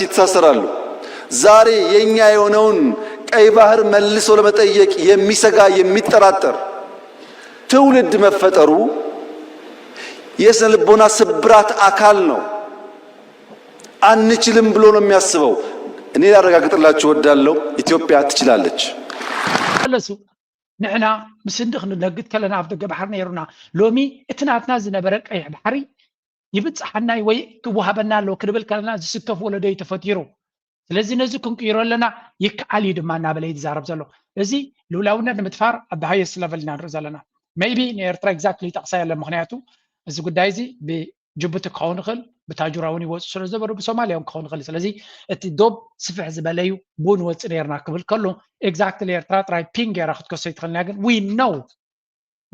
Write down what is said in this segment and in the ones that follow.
ይተሳሰራሉ። ዛሬ የኛ የሆነውን ቀይ ባህር መልሶ ለመጠየቅ የሚሰጋ የሚጠራጠር ትውልድ መፈጠሩ የስነ ልቦና ስብራት አካል ነው። አንችልም ብሎ ነው የሚያስበው። እኔ ላረጋግጥላችሁ እወዳለሁ፣ ኢትዮጵያ ትችላለች። መለሱ። ንሕና ምስ ህንዲ ክንነግድ ከለና ኣብ ደገ ባሕሪ ነይሩና። ሎሚ እቲ ናትና ዝነበረ ቀይሕ ባሕሪ ይብጽሓናይ ወይ ክወሃበና ኣለዎ ክንብል ከለና ዝስከፍ ወለዶ እዩ ተፈጢሩ። ስለዚ ነዚ ክንቅይሮ ኣለና፣ ይከኣል እዩ ድማ እናበለ እዩ ዝዛረብ ዘሎ። እዚ ልኡላውነት ንምድፋር ኣብ ሃየስት ለቨል ኢና ንርኢ ዘለና። ሜይቢ ንኤርትራ ኤግዛክትሊ ይጠቕሳ የለን፣ ምኽንያቱ እዚ ጉዳይ እዚ ብጅቡቲ ክኸውን ይኽእል፣ ብታጁራ እውን ይወፁ ስለ ዝነበሩ ብሶማልያ እውን ክኸውን ይኽእል። ስለዚ እቲ ዶብ ስፍሕ ዝበለ እዩ፣ ብኡ ንወፅእ ነይርና ክብል ከሎ ኤግዛክትሊ ኤርትራ ጥራይ ፒን ገይራ ክትከሶ ይትኽእል እያ። ግን we know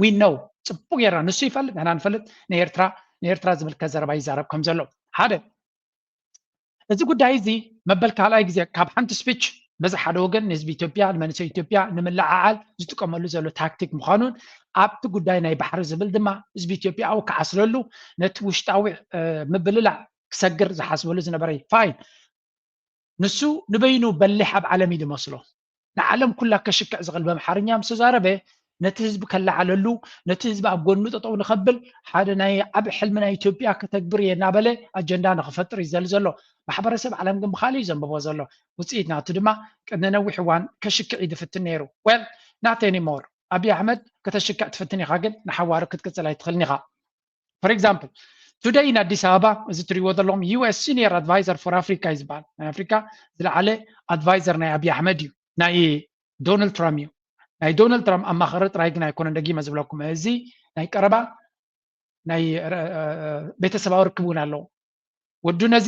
we know ጽቡቅ ጌርና ንሱ ይፈልጥ ንሕና ንፈልጥ ንኤርትራ ንኤርትራ ዝምልከት ዘረባ ይዛረብ ከም ዘሎ ሓደ እዚ ጉዳይ እዚ መበል ካልኣይ ግዜ ካብ ሓንቲ ስፒች በዚ ሓደ ወገን ንህዝቢ ኢትዮጵያ ንመንእሰይ ኢትዮጵያ ንምልዓዓል ዝጥቀመሉ ዘሎ ታክቲክ ምዃኑን ኣብቲ ጉዳይ ናይ ባሕሪ ዝብል ድማ ህዝቢ ኢትዮጵያ ኣው ክዓስለሉ ነቲ ውሽጣዊ ምብልላዕ ክሰግር ዝሓስበሉ ዝነበረ ፋይን ንሱ ንበይኑ በሊሕ ኣብ ዓለም እዩ ዝመስሎ ንዓለም ኩላ ከሽክዕ ዝኽእል በምሓርኛ ምስ ተዛረበ ነቲ ህዝቢ ከለዓለሉ ነቲ ህዝቢ ኣብ ጎኑ ጠጠው ንኸብል ሓደ ናይ ዓብ ሕልሚ ናይ ኢትዮጵያ ከተግብር እየ እናበለ ኣጀንዳ ንኽፈጥር እዩ ዘል ዘሎ ማሕበረሰብ ዓለም ግን ብካሊእ እዩ ዘንብቦ ዘሎ ውፅኢት ናቱ ድማ ቅድሚ ነዊሕ እዋን ከሽክዕ እዩ ዝፍትን ነይሩ well not anymore ኣብይ ኣሕመድ ከተሽክዕ ትፍትን ኢኻ ግን ንሓዋሩ ክትቅፅል ኣይትኽእልን ኢኻ for example today in ኣዲስ ኣበባ እዚ ትሪእዎ ዘለኹም US senior advisor for Africa እዩ ዝበሃል ናይ ኣፍሪካ ዝለዓለ ኣድቫይዘር ናይ ኣብይ ኣሕመድ እዩ ናይ ዶናልድ ትራምፕ እዩ ናይ ዶናልድ ትራምፕ ኣማኸሪ ጥራይ ግን ኣይኮነን ደጊመ ዝብለኩም እዚ ናይ ቀረባ ናይ ቤተሰባዊ ርክብ እውን ኣለዎ ወዱ ነዚ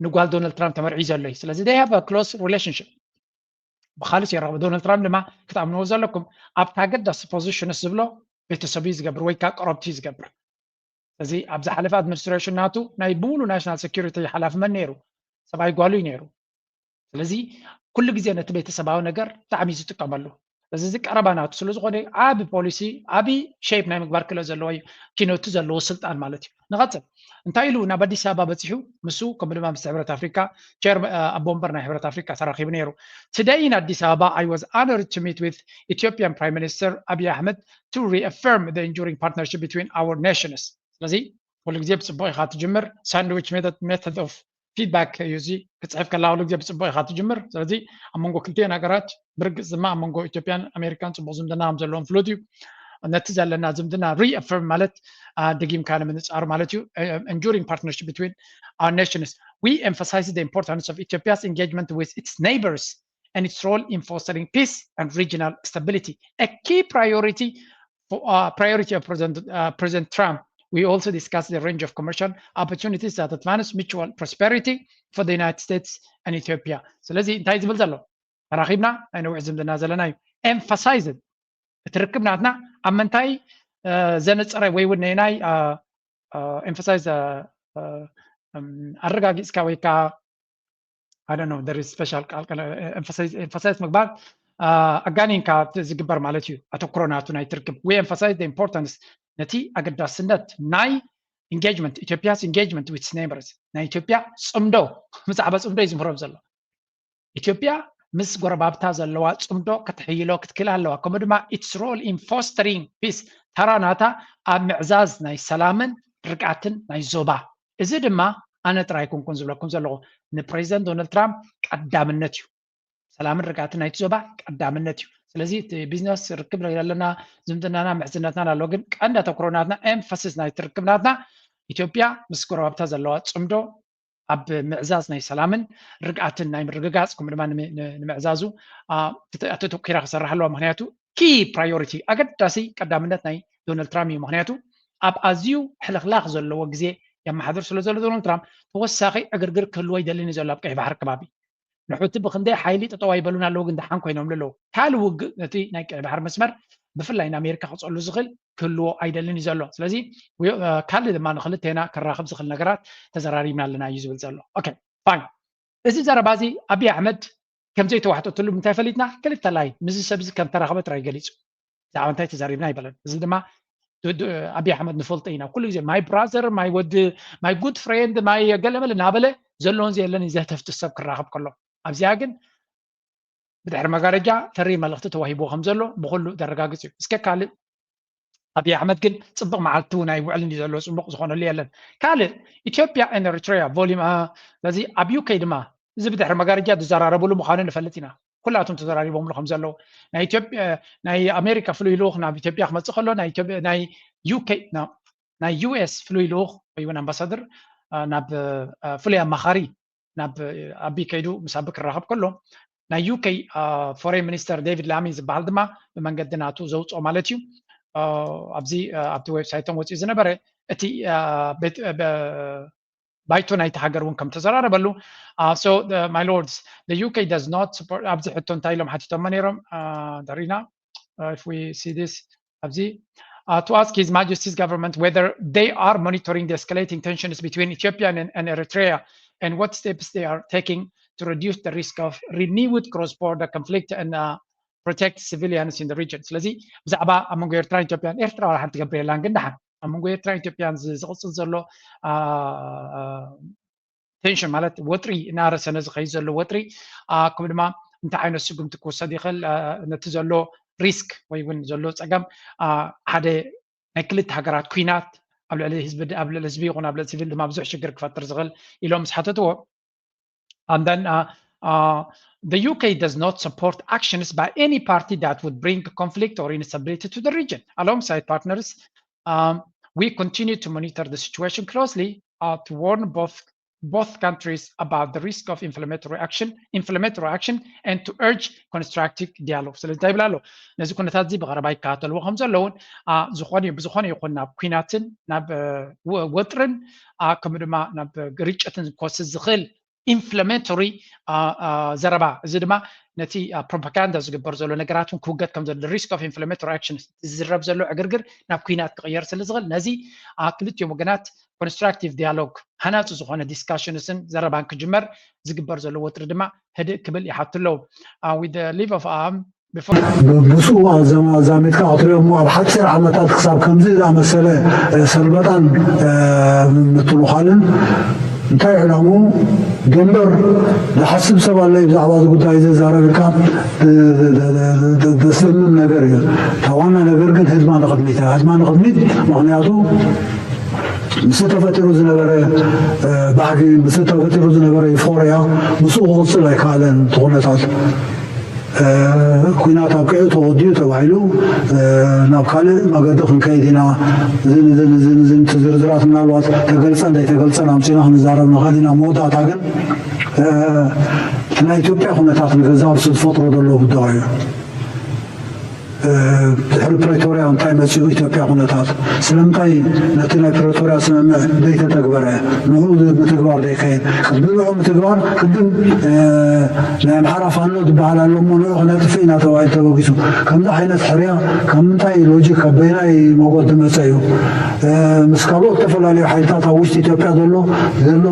ንጓል ዶናልድ ትራምፕ ተመርዒ ዘሎ እዩ ስለዚ they have close relationship ብካልስ የረኽቡ ዶናልድ ትራምፕ ድማ ክትኣምንዎ ዘለኩም ኣብታ ኣገዳሲ ፖዚሽንስ ዝብሎ ቤተሰቡ እዩ ዝገብር ወይ ከዓ ቀረብቲ እዩ ዝገብር እዚ ኣብ ዝሓለፈ ኣድሚኒስትሬሽን ናቱ ናይ ብሙሉ ናሽናል ሴኪሪቲ ሓላፊ መን ነይሩ ሰብኣይ ጓሉ እዩ ነይሩ ስለዚ ኩሉ ግዜ ነቲ ቤተሰባዊ ነገር ብጣዕሚ እዩ ዝጥቀመሉ እዚ እዚ ቀረባ ናቱ ስለ ዝኾነ ዓቢ ፖሊሲ ዓቢ ሼፕ ናይ ምግባር ክእለት ዘለዎ እዩ ኪነቱ ዘለዎ ስልጣን ማለት እዩ ንቐፅል እንታይ ኢሉ ናብ ኣዲስ ኣበባ በፂሑ ምሱ ከምኡ ድማ ምስ ሕብረት ኣፍሪካ ቸር ኣቦ ወንበር ናይ ሕብረት ኣፍሪካ ተራኺቡ ነይሩ today in ኣዲስ ኣበባ I was honored to meet with Ethiopian Prime Minister Abiy Ahmed to reaffirm the enduring partnership between our nations ስለዚ ኩሉ ግዜ ብፅቡቅ ኢካ ትጅምር sandwich method method of feedback እዩ እዚ ክትፅሕፍ ከላ ኩሉ ግዜ ብፅቡቅ ኢካ ትጅምር ስለዚ ኣብ መንጎ ክልቲኤን ሃገራት ብርግፅ ድማ ኣብ መንጎ ኢትዮጵያን ኣሜሪካን ፅቡቅ ዝምድና ከም ዘለዎም ፍሉጥ እዩ ነቲ ዘለና ዝምድና reaffirm ማለት ደጊምካ ንምንፃሩ ማለት እዩ enduring partnership between our nations we emphasize the importance of Ethiopia's engagement with its neighbors and its role in fostering peace and regional stability a key priority for, uh, priority of President, uh, President Trump we also discussed the range of commercial opportunities that advance mutual prosperity for the United States and Ethiopia ስለዚ እንታይ ዝብል ዘሎ ተራኺብና ናይ ነዊሕ ዝምድና ዘለና እዩ emphasize እቲ ርክብ ናትና ኣብ ምንታይ ዘነፀረ ወይ እውን ናይ emphasize ኣረጋጊፅካ ወይ ከዓ I don't know there is special ቃል emphasize ምግባር ኣጋኒንካ ዝግበር ማለት እዩ ኣተኩሮ ናቱ ናይ ትርክብ we emphasize importance ነቲ ኣገዳስነት ናይ engagement Ethiopia's engagement with neighbors ናይ ኢትዮጵያ ፅምዶ ብዛዕባ ፅምዶ እዩ ዝምህሮም ዘሎ ኢትዮጵያ ምስ ጎረባብታ ዘለዋ ፅምዶ ክትሕይሎ ክትክእል ኣለዋ ከምኡ ድማ its role in fostering peace ተራ ናታ ኣብ ምዕዛዝ ናይ ሰላምን ርግኣትን ናይ ዞባ እዚ ድማ ኣነ ጥራይ ኣይኮንኩን ዝብለኩም ዘለኹ ንፕሬዚደንት ዶናልድ ትራምፕ ቀዳምነት እዩ ሰላምን ርግኣትን ናይቲ ዞባ ቀዳምነት እዩ ስለዚ እቲ ቢዝነስ ርክብ ኣለና ዝምድናና ምሕዝነትና ኣሎ ግን ቀንዲ ኣተኩሮ ናትና emphasis ናይቲ ርክብ ናትና ኢትዮጵያ ምስ ጎረባብታ ዘለዋ ፅምዶ ኣብ ምዕዛዝ ናይ ሰላምን ርግኣትን ናይ ምርግጋፅ ከምኡ ድማ ንምዕዛዙ ኣተተኪራ ክሰርሕ ኣለዋ ምክንያቱ key priority ኣገዳሲ ቀዳምነት ናይ ዶናልድ ትራምፕ እዩ ምክንያቱ ኣብ ኣዝዩ ሕልኽላኽ ዘለዎ ግዜ የመሓድር ስለ ዘሎ ዶናልድ ትራምፕ ተወሳኺ ዕግርግር ክህልዎ ይደልን እዩ ዘሎ ኣብ ቀይሕ ባሕሪ ከባቢ ንሑቲ ብክንደይ ሓይሊ ጠጠው ኣይበሉን ኣለዉ ግን ደሓን ኮይኖም ኣለዉ ካልእ ውግእ ነቲ ናይ ቀይሕ ባሕሪ መስመር ብፍላይ ንኣሜሪካ ክፀሉ ዝኽእል ክህልዎ ኣይደልን እዩ ዘሎ ስለዚ ካልእ ድማ ንክልቴና ከራኽብ ዝኽእል ነገራት ተዘራሪብና ኣለና እዩ ዝብል ዘሎ ፋይን እዚ ዘረባ እዚ ኣብይ ኣሕመድ ከምዘይተዋሕጠትሉ ምንታይ ፈሊጥና ክልተ ላይን ምስዚ ሰብ እዚ ከም ተራኸበ ጥራይ ገሊፁ ብዛዕባ እንታይ ተዛሪብና ኣይበለን እዚ ድማ ኣቢ ኣሕመድ ንፈልጦ ኢና። ኩሉ ግዜ my brother፣ my ወዲ፣ my good friend፣ my ገለመለ እናበለ ዘለዎን ዘየለን እዩ ዘህተፍትፍ ሰብ ክራኸብ ከሎ። ኣብዚኣ ግን ብድሕሪ መጋረጃ ተሪ መልእኽቲ ተዋሂብዎ ከም ዘሎ ብኹሉ ዘረጋግጽ እዩ። እስከ ካልእ ኣቢ ኣሕመድ ግን ጽቡቕ መዓልቲ እውን ኣይውዕልን እዩ ዘሎ፣ ጽቡቕ ዝኾነሉ የለን። ካልእ ኢትዮጵያ and ኤሪትሪያ volume፣ ስለዚ ኣብ ዩ ኬ ድማ እዚ ብድሕሪ መጋረጃ ዝዘራረብሉ ምዃኑ ንፈልጥ ኢና። ኩላቶም ተዘራሪቦምሉ ከም ዘለዉ ናይ ኢትዮጵያ ናይ ኣሜሪካ ፍሉይ ልኡኽ ናብ ኢትዮጵያ ክመጽእ ከሎ ናይ ኢትዮጵያ ናይ ዩ ኬ ናይ ዩ ኤስ ፍሉይ ልኡኽ ወይ እውን ኣምባሳደር ናብ ፍሉይ ኣማኻሪ ናብ ኣቢ ከይዱ ምስ ኣቢ ክራኸብ ከሎ ናይ ዩ ኬ ፎሬን ሚኒስተር ዴቪድ ላሚ ዝበሃል ድማ ብመንገዲ ናቱ ዘውፅኦ ማለት እዩ። ኣብዚ ኣብቲ ዌብሳይቶም ወፂኡ ዝነበረ እቲ ባይቶ ናይቲ ሃገር እውን ከም ተዘራረበሉ። So my lords, the U K does not support ኣብዚ ሕቶ እንታይ ኢሎም ሓቲቶሞ ነይሮም ደሪና if we see this ኣብዚ to ask His Majesty's government whether they are monitoring the escalating tensions between Ethiopia and, and Eritrea and what steps they are taking to reduce the risk of renewed cross-border conflict and uh, protect civilians in the region። ስለዚ ብዛዕባ ኣብ መንጎ ኤርትራን ኢትዮጵያን፣ ኤርትራ ዋላ ሓንቲ ትገብር የላን፣ ግን ደሓን ኣብ መንጎ ኤርትራን ኢትዮጵያን ዝቕፅል ዘሎ ቴንሽን ማለት ወጥሪ እናረሰነ ዝኸይድ ዘሎ ወጥሪ ከምኡ ድማ እንታይ ዓይነት ስጉምቲ ክወሰድ ይኽእል፣ ነቲ ዘሎ ሪስክ ወይ እውን ዘሎ ፀገም ሓደ ናይ ክልተ ሃገራት ኩናት ኣብ ልዕሊ ህዝቢ ኣብ ልዕሊ ህዝቢ ይኹን ኣብ ልዕሊ ሲቪል ድማ ብዙሕ ሽግር ክፈጥር ዝኽእል ኢሎም ምስ ሓተትዎ and then uh, uh, the U K does not support actions by any party that would bring conflict or instability to the region. Alongside partners, um, we continue to monitor the situation closely uh, to warn both both countries about the risk of inflammatory action, inflammatory action, and to urge constructive dialogue. ስለዚ እንታይ ይብል ኣሎ? ነዚ ኩነታት እዚ ብቐረባ ይከታተልዎ ከም ዘለውን ዝኾነ ብዝኾነ ይኹን ናብ ኩናትን ናብ ወጥርን ከምኡ ድማ ናብ ግርጭትን ክወስድ ዝኽእል ኢንፍላሜቶሪ ዘረባ፣ እዚ ድማ ነቲ ፕሮፓጋንዳ ዝግበር ዘሎ ነገራት እውን ክውገድ ከም ዘሎ፣ risk of inflammatory action፣ ዝዝረብ ዘሎ ዕግርግር ናብ ኩናት ክቕየር ስለ ዝኽእል ነዚ ክልቲኦም ወገናት ኮንስትራክቲቭ ዲያሎግ፣ ሃናፂ ዝኾነ ዲስካሽንስን ዘረባን ክጅመር ዝግበር ዘሎ ወጥሪ ድማ ህድእ ክብል ይሓቱ ኣለዉ። With the leave of um, ብስኡ ኣዛሚድካ ክትሪኦ እሞ ኣብ ሓፂር ዓመታት ክሳብ ከምዚ ዝኣመሰለ ሰልበጣን ምትልኻልን እንታይ ዕላምኡ ደንበር ዝሓስብ ሰብ ኣለይ ብዛዕባ እዚ ጉዳይ እዚ ዛረብ ኢልካ ደስምም ነገር እዩ። እታ ዋና ነገር ግን ህድማ ንቕድሚት ህድማ ንቕድሚት ምክንያቱ ምስ ተፈጢሩ ዝነበረ ባህጊ ምስ ተፈጢሩ ዝነበረ ዩፎርያ ምስኡ ክቕፅል ኣይከኣለን። እቲ ኩነታት ኩናት ኣብቂዑ ተወዲኡ ተባሂሉ ናብ ካልእ መገዲ ክንከይድ ኢና። ዝን ዝን ዝን ዝን ዝርዝራት ምናልባት ተገልፀ እንዳይተገልፀን ኣምፂና ክንዛረብ ንኽእል ኢና። መወዳእታ ግን እቲ ናይ ኢትዮጵያ ኩነታት ንገዛ ርእሱ ዝፈጥሮ ዘሎ ጉዳይ እዩ። ድሕሪ ፕሪቶርያ እንታይ መፂኡ? ኢትዮጵያ ኩነታት ስለምንታይ ነቲ ናይ ፕሪቶርያ ስምምዕ ዘይተተግበረ? ንኡ ምትግባር ዘይከይድ? ቅድሚ ንኡ ምትግባር ቅድም ናይ ኣምሓራ ፋኖ ዝበሃል ኣሎ እሞ ንኡ ክነጥፍእ ኢና ተባሂሉ ተበጊሱ። ከምዚ ዓይነት ሕርያ ካብ ምንታይ ሎጂክ ካብ በይናይ መጎት ዝመፀ እዩ? ምስ ካልኦት ዝተፈላለዩ ሓይልታት ኣብ ውሽጢ ኢትዮጵያ ዘሎ ዘሎ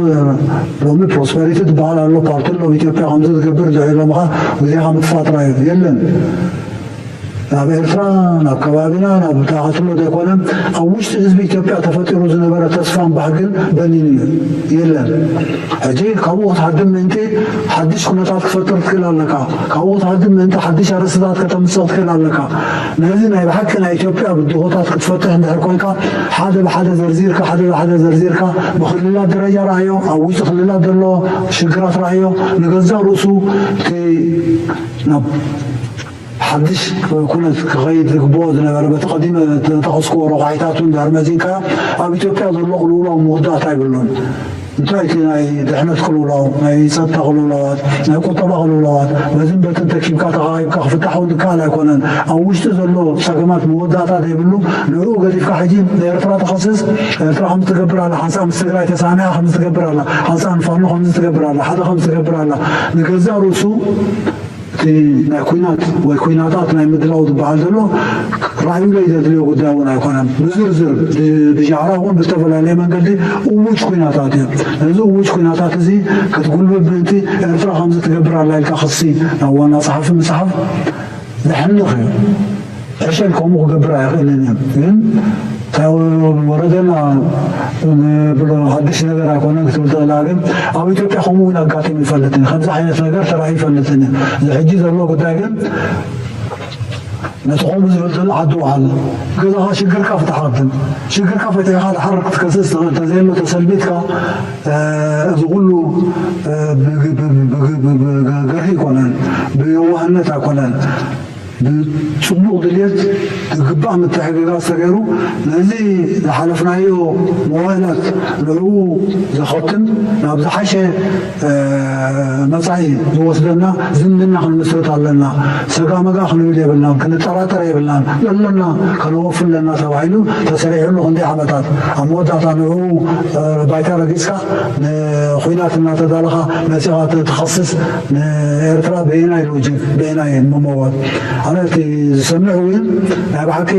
ሎሚ ፕሮስፐሪቲ ዝበሃል ኣሎ ፓርቲ ኣሎ ኢትዮጵያ ከምዚ ዝገብር ዝዕሎም ካ ግዜኻ ምጥፋእ ጥራይ እዩ። የለን። ናብ ኤርትራ ናብ ከባቢና ናብ ብታኸትሎ ዘይኮነ ኣብ ውሽጢ ህዝቢ ኢትዮጵያ ተፈጢሩ ዝነበረ ተስፋን ባህግን በኒኑ እዩ። የለን። ሕጂ ካብኡ ክትሃድም ምእንቲ ሓድሽ ኩነታት ክፈጥር ትክእል ኣለካ። ካብኡ ክትሃድም ምእንቲ ሓድሽ ኣርእስትታት ከተምፅእ ትክእል ኣለካ። ነዚ ናይ ብሓቂ ናይ ኢትዮጵያ ብድሆታት ክትፈትሕ እንድሕር ኮንካ ሓደ ብሓደ ዘርዚርካ ሓደ ብሓደ ዘርዚርካ ብክልላት ደረጃ ረኣዮ፣ ኣብ ውሽጢ ክልላት ዘሎ ሽግራት ረኣዮ፣ ንገዛእ ርእሱ እቲ ናብ ሓድሽ ኩነት ክኸይድ ዝግብኦ ዝነበረ በቲ ቀዲመ ተጠቐስክዎ ረቋሒታት እውን ድሕሪ መዚንካ ኣብ ኢትዮጵያ ዘሎ ቅልውላው መወዳእታ ኣይብሉን። እንታይ እቲ ናይ ድሕነት ቅልውላው፣ ናይ ጸጥታ ቅልውላዋት፣ ናይ ቁጠባ ቅልውላዋት በዝን በትን ተኪብካ ተኻኺብካ ክፍታሕ እውን ዝከኣል ኣይኮነን። ኣብ ውሽጢ ዘሎ ጸገማት መወዳእታ ዘይብሉ ንዕኡ ገዲፍካ ሕጂ ንኤርትራ ተኸስስ፣ ኤርትራ ከምዚ ትገብር ኣላ፣ ሓንሳእ ምስ ትግራይ ተሳኒዓ ከምዚ ትገብር ኣላ፣ ሓንሳእ ንፋኖ ከምዚ ትገብር ኣላ፣ ሓደ ከምዚ ትገብር ኣላ። ንገዛእ ርእሱ እቲ ናይ ኩናት ወይ ኩናታት ናይ ምድላው ዝበሃል ዘሎ ራእዩለይ ዘድልዮ ጉዳይ እውን ኣይኮነን። ብዝርዝር ብሻዕራ እውን ብዝተፈላለየ መንገዲ እውጅ ኩናታት እዩ። ነዚ እውጅ ኩናታት እዚ ክትጉልብብ ምእንቲ ኤርትራ ከምዚ ትገብር ኣላ ኢልካ ክሲ ናብ ዋና ጸሓፊ ምጽሓፍ ዘሕንኽ እዩ። ሕሸል ከምኡ ክገብር ኣይኽእልን እዩ። ግን ወረደና ብሎ ሓድሽ ነገር ኣይኮነን ክትብል ትኽእላ። ግን ኣብ ኢትዮጵያ ከምኡ እውን ኣጋጢሙ ይፈልጥን ከምዚ ዓይነት ነገር ተራእዩ ይፈልጥን። እዚ ሕጂ ዘሎ ጉዳይ ግን ነቲ ከምኡ ዝብል ዘሎ ዓዲ ውዓል ገዛኻ ሽግርካ ፍትሓ ቅድም ሽግርካ ፈቲሕካ ድሓር ክትከስስ ትኽእል። ተዘየሎ ተሰልቢትካ እዚ ኩሉ ገርሂ ኣይኮነን፣ ብየዋህነት ኣይኮነን። ብፅቡቕ ድልየት ዝግባእ ምትሕግጋዝ ተገይሩ ነዚ ዝሓለፍናዮ መዋእላት ንዕኡ ዘኸትም ናብ ዝሓሸ መፃኢ ዝወስደና ዝምድና ክንምስርት ኣለና። ሰጋመጋ ክንብል የብልናን፣ ክንጠራጠር የብልናን። ዘለና ከነወፍ ኣለና ተባሂሉ ተሰሪሕሉ ክንደይ ዓመታት ኣብ መወዳእታ ንዕኡ ባይታ ረጊፅካ ንኹናት እናተዳለኻ መፂኻ ትኸስስ ንኤርትራ በየናይ ሎጂክ በየናይ መመወት ኣነ እቲ ዝሰምዕ እውን ናይ ብሓቂ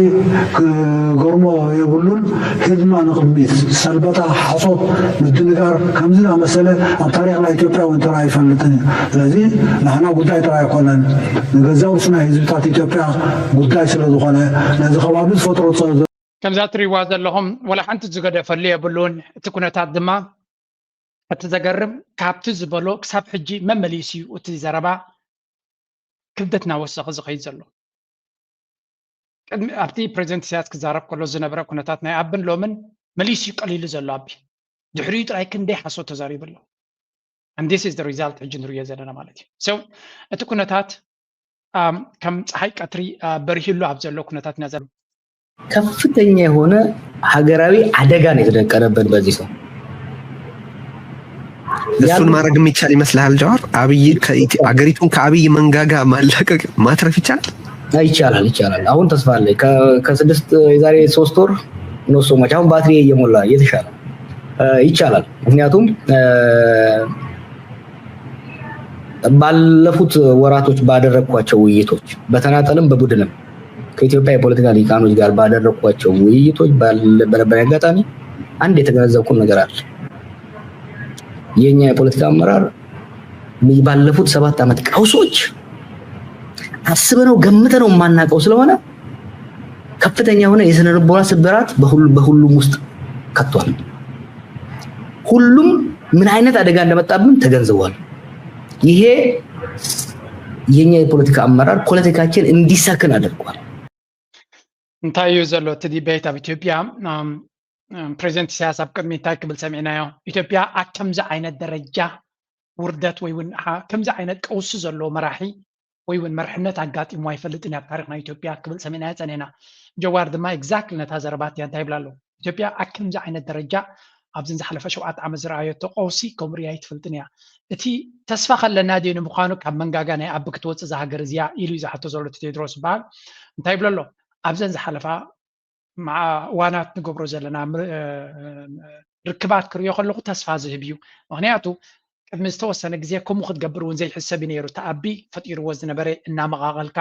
ክገርሞ የብሉን። ህድማ ንቕድሚት ሰልበጣ ሓሶት ምድንጋር ከምዚ ዝኣመሰለ ኣብ ታሪክ ናይ ኢትዮጵያ እውን ተራ ኣይፈልጥን እዩ። ስለዚ ንሕና ጉዳይ ጥራይ ኣይኮነን ንገዛ ውርስና ህዝብታት ኢትዮጵያ ጉዳይ ስለ ዝኾነ ነዚ ከባቢ ዝፈጥሮ ከምዛ ትሪዋ ዘለኹም ወላ ሓንቲ ዝገደፈሉ የብሉን። እቲ ኩነታት ድማ እቲ ዘገርም ካብቲ ዝበሎ ክሳብ ሕጂ መመሊሱ እዩ እቲ ዘረባ ክብደት እናወሰኸ ዝኸይድ ዘሎ። ቅድሚ ኣብቲ ፕሬዚደንት ኢሳያስ ክዛረብ ከሎ ዝነበረ ኩነታት ናይ ኣብን ሎምን መሊሱ እዩ ቀሊሉ ዘሎ። ኣቢ ድሕሪኡ ጥራይ ክንደይ ሓሶት ተዛሪቡ ኣሎ። And this is the result ሕጂ ንሪኦ ዘለና ማለት እዩ። So እቲ ኩነታት ከም ፀሓይ ቀትሪ በሪሂሉ ኣብ ዘሎ ኩነታት ኢና ዘለና። ከፍተኛ የሆነ ሀገራዊ አደጋ ነው የተደቀነብን በዚህ ሰው። እሱን ማድረግ የሚቻል ይመስልሃል ጃዋር? አብይ አገሪቱን ከአብይ መንጋጋ ማላቀቅ ማትረፍ ይቻላል? ይቻላል፣ ይቻላል። አሁን ተስፋ አለ። ከስድስት የዛሬ ሶስት ወር ነው ሰው አሁን ባትሪ እየሞላ እየተሻለ ይቻላል። ምክንያቱም ባለፉት ወራቶች ባደረግኳቸው ውይይቶች በተናጠልም በቡድንም ከኢትዮጵያ የፖለቲካ ሊቃኖች ጋር ባደረግኳቸው ውይይቶች በነበረ አጋጣሚ አንድ የተገነዘብኩት ነገር አለ። የኛ የፖለቲካ አመራር ባለፉት ሰባት ዓመት ቀውሶች አስበነው ገምተነው የማናውቀው ስለሆነ ከፍተኛ የሆነ የስነ ልቦና ስብራት በሁሉም ውስጥ ከቷል። ሁሉም ምን አይነት አደጋ እንደመጣብን ተገንዝቧል። ይሄ የኛ የፖለቲካ አመራር ፖለቲካችን እንዲሰክን አድርጓል። እንታይ እዩ ዘሎ እቲ ዲቤት ኣብ ኢትዮጵያ? ፕሬዚደንት ኢሳያስ ኣብ ቅድሚ እንታይ ክብል ሰሚዕናዮ? ኢትዮጵያ ኣብ ከምዚ ዓይነት ደረጃ ውርደት ወይ እውን ከምዚ ዓይነት ቀውሲ ዘለዎ መራሒ ወይ እውን መርሕነት ኣጋጢሙ ኣይፈልጥን ኣብ ታሪክ ናይ ኢትዮጵያ ክብል ሰሚዕናዮ ፀኒሕና። ጀዋር ድማ exactly ነታ ዘረባ እቲኣ እንታይ ይብላ ኣሎ? ኢትዮጵያ ኣብ ከምዚ ዓይነት ደረጃ ኣብዘን ዝሓለፈ ሸውዓተ ዓመት ዝረኣየቶ ቀውሲ ከምኡ ሪኣ ኣይትፈልጥን እያ። እቲ ተስፋ ከለና ድዩ ንምዃኑ ካብ መንጋጋ ናይ ኣቢ ክትወፅእ እዛ ሃገር እዚኣ ኢሉ እዩ ዝሓቶ ዘሎ እቲ ቴድሮስ ዝበሃል እንታይ ይብሎ ኣሎ? ኣብዘን ዝሓለፋ እዋናት ንገብሮ ዘለና ርክባት ክሪኦ ከለኹ ተስፋ ዝህብ እዩ። ምክንያቱ ቅድሚ ዝተወሰነ ግዜ ከምኡ ክትገብር እውን ዘይሕሰብ እዩ ነይሩ። እቲ ኣቢ ፈጢርዎ ዝነበረ እናመቓቐልካ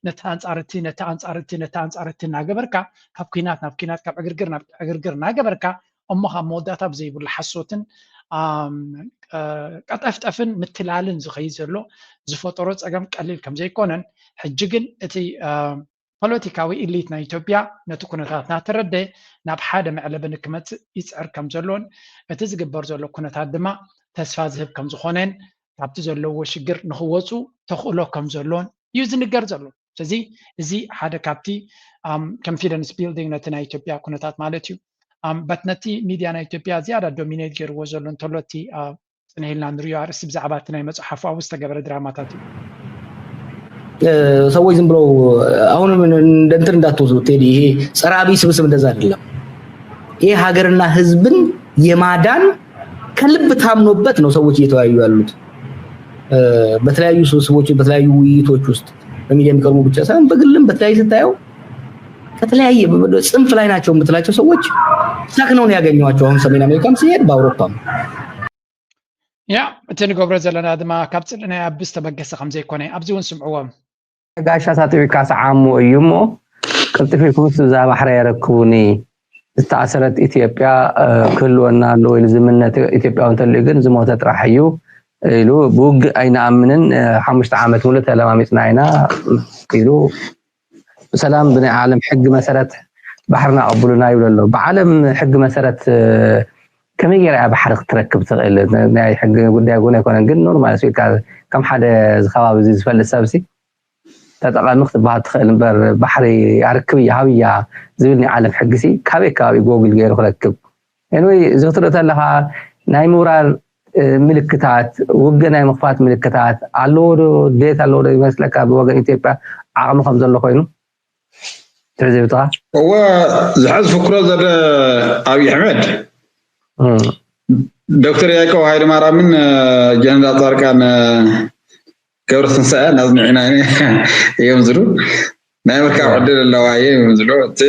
ነቲ ኣንጻር እቲ ነቲ ኣንጻር እቲ ነቲ ኣንጻር እቲ እናገበርካ ካብ ኲናት ናብ ኲናት ካብ ዕግርግር ናብ ዕግርግር እናገበርካ እሞ ካብ መወዳእታ ብዘይብሉ ሓሶትን ቀጠፍጠፍን ምትላልን ዝኸይድ ዘሎ ዝፈጠሮ ጸገም ቀሊል ከም ዘይኮነን ሕጂ ግን እቲ ፖለቲካዊ ኢሊት ናይ ኢትዮጵያ ነቲ ኩነታት እናተረደ ናብ ሓደ መዕለቢ ንክመፅእ ይፅዕር ከም ዘሎን እቲ ዝግበር ዘሎ ኩነታት ድማ ተስፋ ዝህብ ከም ዝኾነን ካብቲ ዘለዎ ሽግር ንክወፁ ተኽእሎ ከም ዘሎን እዩ ዝንገር ዘሎ። ስለዚ እዚ ሓደ ካብቲ confidence building ነቲ ናይ ኢትዮጵያ ኩነታት ማለት እዩ። በት ነቲ ሚድያ ናይ ኢትዮጵያ ዝያዳ ዶሚኔት ገይርዎ ዘሎ እንተሎ እቲ ፅንሕ ኢልና ንሪኦ ኣርእስቲ ብዛዕባ እቲ ናይ መፅሓፉ ኣብኡ ዝተገበረ ድራማታት እዩ። ሰዎች ዝም ብለው አሁንም እንደ እንትን እንዳትወስዱ ቴዲ፣ ይሄ ጸረ አብይ ስብስብ እንደዛ አይደለም። ይሄ ሀገርና ህዝብን የማዳን ከልብ ታምኖበት ነው ሰዎች እየተወያዩ ያሉት። በተለያዩ ስብስቦች በተለያዩ ውይይቶች ውስጥ በሚዲያ የሚቀርቡ ብቻ ሳይሆን በግልም በተለያዩ ስታየው ከተለያየ ጽንፍ ላይ ናቸው የምትላቸው ሰዎች ሰክነው ነው ያገኘኋቸው። አሁን ሰሜን አሜሪካም ሲሄድ በአውሮፓም ያ እቲ ንገብሮ ዘለና ድማ ካብ ፅልኢ ናይ ኣቢ ዝተበገሰ ከም ዘይኮነ ኣብዚ እውን ስምዕዎም። ጋሻ ሳጥቢካ ሰዓሞ እዩ እሞ ቅልጥፍ ኢልኩም እዛ ባሕሪ የረክቡኒ ዝተኣሰረት ኢትዮጵያ ክህልወና ኣለዎ ኢሉ ዝምነ ኢትዮጵያዊ እንተልዩ ግን ዝሞተ ጥራሕ እዩ ኢሉ ብውግእ ኣይንኣምንን ሓሙሽተ ዓመት ሙሉእ ተለማሚፅና ኢና ኢሉ ብሰላም ብናይ ዓለም ሕጊ መሰረት ባሕርና ኣቐብሉና ይብሉ ኣሎ። ብዓለም ሕጊ መሰረት ከመይ ገይራ እያ ባሕሪ ክትረክብ ትኽእል? ናይ ሕጊ ጉዳይ እውን ኣይኮነን፣ ግን ኖርማል ስኢልካ ከም ሓደ ከባቢ እዚ ዝፈልጥ ሰብሲ ተጠቐሚ ክትበሃል ትኽእል እምበር ባሕሪ ኣርክብ እያ ሃብ እያ ዝብል ናይ ዓለም ሕጊ ሲ ካበይ ከባቢ ጎግል ገይሩ ክረክብ? ኤንወይ እዚ ክትርኢ ተለኻ ናይ ምውራር ምልክታት ውግእ ናይ ምኽፋት ምልክታት ኣለዎ ዶ? ድሌት ኣለዎ ዶ ይመስለካ? ብወገን ኢትዮጵያ ዓቕሚ ከም ዘሎ ኮይኑ ትዕዝብትኻ? እወ፣ ዝሕዝ ፍክሮ ዘለ ኣብይ ኣሕመድ ዶክተር ያዕቆብ ሃይለማርያምን ጀነራል ፃድቃን ገብረትንሳኤ ናዝንዒና እዮም ዝሉ ናይ ምርካብ ዕድል ኣለዋ እየ እዮም ዝሉ እቲ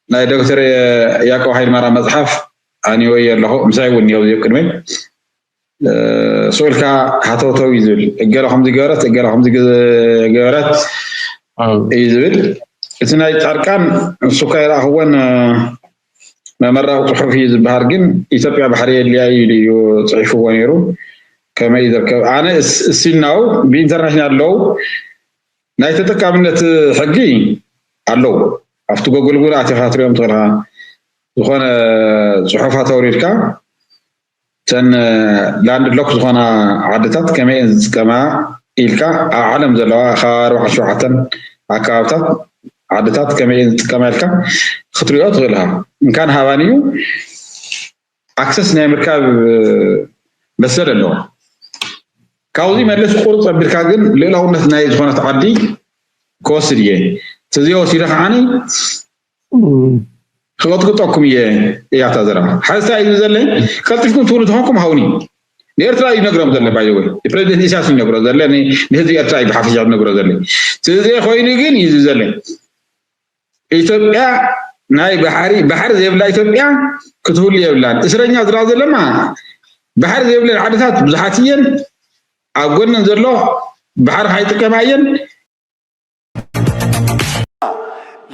ናይ ዶክተር ያዕቆብ ሃይለማርያም መፅሓፍ ኣንወየ ኣለኹ ምሳይ እውን እኒኦ ዚብ ቅድመይ ስኡልካ ሃተውተው እዩ ዝብል እገለ ከምዚ ገበረት እገለ ከምዚ ገበረት እዩ ዝብል እቲ ናይ ፃድቃን ንሱ እኳ ይረኣኽዎን መመረቕ ፅሑፍ እዩ ዝበሃል ግን ኢትዮጵያ ባሕሪ የድልያ እዩ ኢሉ እዩ ፅሒፍዎ ነይሩ ከመይ እዩ ዝርከብ ኣነ እሲናው ብኢንተርናሽናል ሎው ናይ ተጠቃምነት ሕጊ ኣለዉ ኣብቲ ጎግል እውን ኣቲኻ ትሪኦም ትኽእልካ ዝኾነ ፅሑፋት ኣውሪድካ እተን ላንድ ሎክ ዝኾና ዓድታት ከመይ እየን ዝጥቀማ ኢልካ ኣብ ዓለም ዘለዋ ካብ ኣርባዕተ ሸውዓተን ኣከባብታት ዓድታት ከመይ እየን ዝጥቀማ ኢልካ ክትሪኦ ትኽእል ኢኻ። እንካን ሃባን እዩ ኣክሰስ ናይ ምርካብ መሰል ኣለዋ። ካብዚ መለስ ቁርፅ ኣቢልካ ግን ልእላውነት ናይ ዝኾነት ዓዲ ክወስድ እየ። ተዘይወሲደ ከዓኒ ክቐጥቅጠኩም እየ እያ እታ ዘረባ። ሓዚ እንታይ እዩ ዝብል ዘለይ ቀልጢፍኩም ትብሉ ተኾንኩም ሃውኒ ንኤርትራ እዩ ነግሮም ዘለ ባይዘወይ ንፕረዚደንት ኢሳያስ እዩ ነግሮ ዘለ ንህዝቢ ኤርትራ እዩ ብሓፈሻ ነግሮ ዘለ። ተዘይ ኮይኑ ግን እዩ ዝብል ዘለይ ኢትዮጵያ ናይ ባሕሪ ባሕሪ ዘይብላ ኢትዮጵያ ክትህሉ የብላን። እስረኛ ዝራ ዘለማ ባሕሪ ዘይብለን ዓድታት ብዙሓት እየን። ኣብ ጎነን ዘሎ ባሕሪ ካይጥቀማ እየን።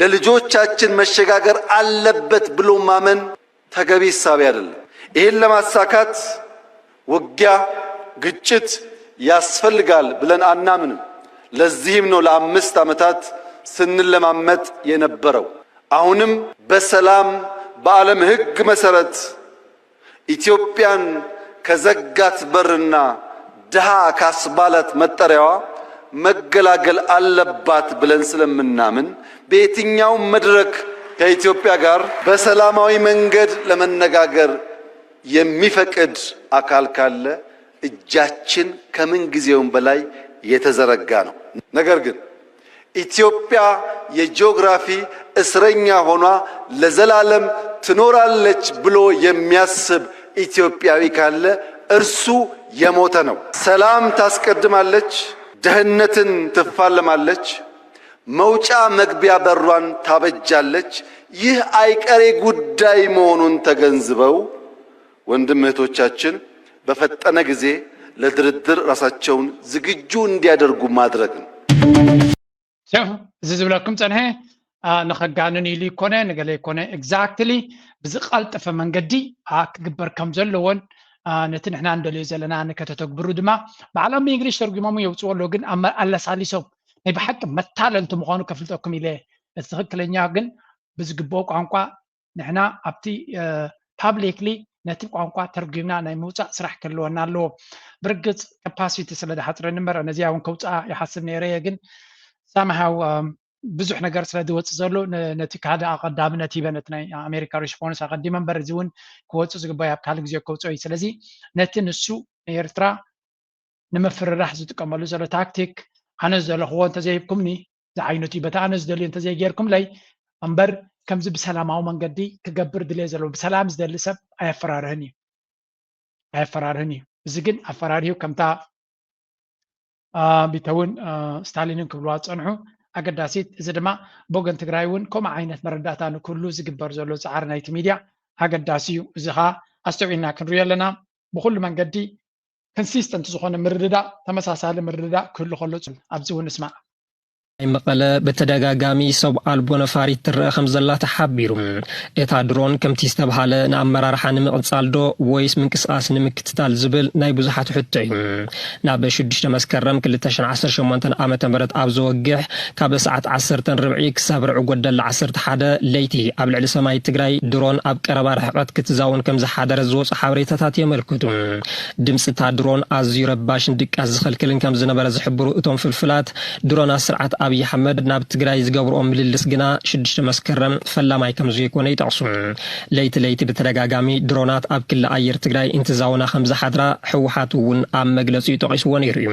ለልጆቻችን መሸጋገር አለበት ብሎ ማመን ተገቢ እሳቤ አይደለም። ይህን ለማሳካት ውጊያ፣ ግጭት ያስፈልጋል ብለን አናምንም። ለዚህም ነው ለአምስት ዓመታት ስንለማመጥ የነበረው። አሁንም በሰላም በዓለም ሕግ መሰረት ኢትዮጵያን ከዘጋት በርና ድሃ ካስባላት መጠሪያዋ መገላገል አለባት ብለን ስለምናምን በየትኛውም መድረክ ከኢትዮጵያ ጋር በሰላማዊ መንገድ ለመነጋገር የሚፈቅድ አካል ካለ እጃችን ከምን ጊዜውም በላይ የተዘረጋ ነው። ነገር ግን ኢትዮጵያ የጂኦግራፊ እስረኛ ሆና ለዘላለም ትኖራለች ብሎ የሚያስብ ኢትዮጵያዊ ካለ እርሱ የሞተ ነው። ሰላም ታስቀድማለች፣ ደህንነትን ትፋለማለች፣ መውጫ መግቢያ በሯን ታበጃለች። ይህ አይቀሬ ጉዳይ መሆኑን ተገንዝበው ወንድም እህቶቻችን በፈጠነ ጊዜ ለድርድር ራሳቸውን ዝግጁ እንዲያደርጉ ማድረግ ነው። ሸፍ እዚ ዝብለኩም ፀንሐ ንኸጋንን ኢሉ ይኮነ ንገለ ይኮነ exactly ብዝቃልጠፈ መንገዲ ክግበር ከም ዘለዎን ነቲ ንሕና እንደልዮ ዘለና ንከተተግብሩ ድማ ብዓለም ብእንግሊሽ ተርጉሞም የውፅዎ ኣለዉ ግን ኣለሳሊሶም ናይ ብሓቂ መታለልቲ ምዃኑ ከፍልጠኩም ኢለ እቲ ትኽክለኛ ግን ብዝግብኦ ቋንቋ ንሕና ኣብቲ publicly ነቲ ቋንቋ ተርጒምና ናይ ምውፃእ ስራሕ ክህልወና ኣለዎ። ብርግፅ capacity ስለ ዝሓፅረኒ እምበር ነዚኣ እውን ከውፅኣ ይሓስብ ነይረ እየ ግን somehow ብዙሕ ነገር ስለ ዝወፅእ ዘሎ ነቲ ሓደ ኣቐዳምነት ሂበ ነቲ ናይ ኣሜሪካ response ኣቐዲመ እምበር እዚ እውን ክወፅእ ዝግባእ ኣብ ካልእ ግዜ ከውፅኦ እዩ። ስለዚ ነቲ ንሱ ንኤርትራ ንምፍርራሕ ዝጥቀመሉ ዘሎ ታክቲክ ኣነ ዝደለኽዎ እንተዘይሂብኩምኒ ዝዓይነቱ እዩ። በቲ ኣነ ዝደልዮ እንተዘይጌርኩምለይ እምበር ከምዚ ብሰላማዊ መንገዲ ክገብር ድልየ ዘለዎ ብሰላም ዝደሊ ሰብ ኣየፈራርህን እዩ ኣየፈራርህን እዩ። እዚ ግን ኣፈራሪሁ ከምታ ቢተውን ስታሊንን ክብልዋ ዝፀንሑ ኣገዳሲት። እዚ ድማ ብወገን ትግራይ እውን ከምኡ ዓይነት መረዳእታ ንክህሉ ዝግበር ዘሎ ፃዕሪ ናይቲ ሚድያ ኣገዳሲ እዩ። እዚ ከዓ ኣስተውዒልና ክንሪኦ ኣለና። ብኩሉ መንገዲ consistent ዝኾነ ምርድዳእ ተመሳሳሊ ምርድዳእ ክህሉ ከሎ ኣብዚ እውን ንስማዕ። ናይ መቐለ ብተደጋጋሚ ሰብ ኣልቦ ነፋሪት ትረአ ከም ዘላ ተሓቢሩ። እታ ድሮን ከምቲ ዝተብሃለ ንኣመራርሓ ንምቕጻል ዶ ወይስ ምንቅስቓስ ንምክትታል ዝብል ናይ ብዙሓት ሕቶ እዩ። ናብ ሽዱሽተ መስከረም ክልተ ሽሕን ዓሰርተ ሸሞንተን ዓመተ ምህረት ኣብ ዘወግሕ ካብ ሰዓት ዓሰርተ ርብዒ ክሳብ ርዕጎ ደለ ዓሰርተ ሓደ ለይቲ ኣብ ልዕሊ ሰማይ ትግራይ ድሮን ኣብ ቀረባ ርሕቐት ክትዛውን ከም ዝሓደረ ዝወፁ ሓበሬታታት የመልክቱ። ድምፂ እታ ድሮን ኣዝዩ ረባሽን ድቃስ ዝኸልክልን ከም ዝነበረ ዝሕብሩ እቶም ፍልፍላት፣ ድሮናት ስርዓት ኣብይ ኣሕመድ ናብ ትግራይ ዝገብርኦ ምልልስ ግና ሽዱሽተ መስከረም ፈላማይ ከም ዘይኮነ ይጠቕሱ። ለይቲ ለይቲ ብተደጋጋሚ ድሮናት ኣብ ክሊ ኣየር ትግራይ እንትዛወና ከም ዝሓድራ ህወሓት እውን ኣብ መግለጺኡ ጠቒስዎ ነይሩ እዩ።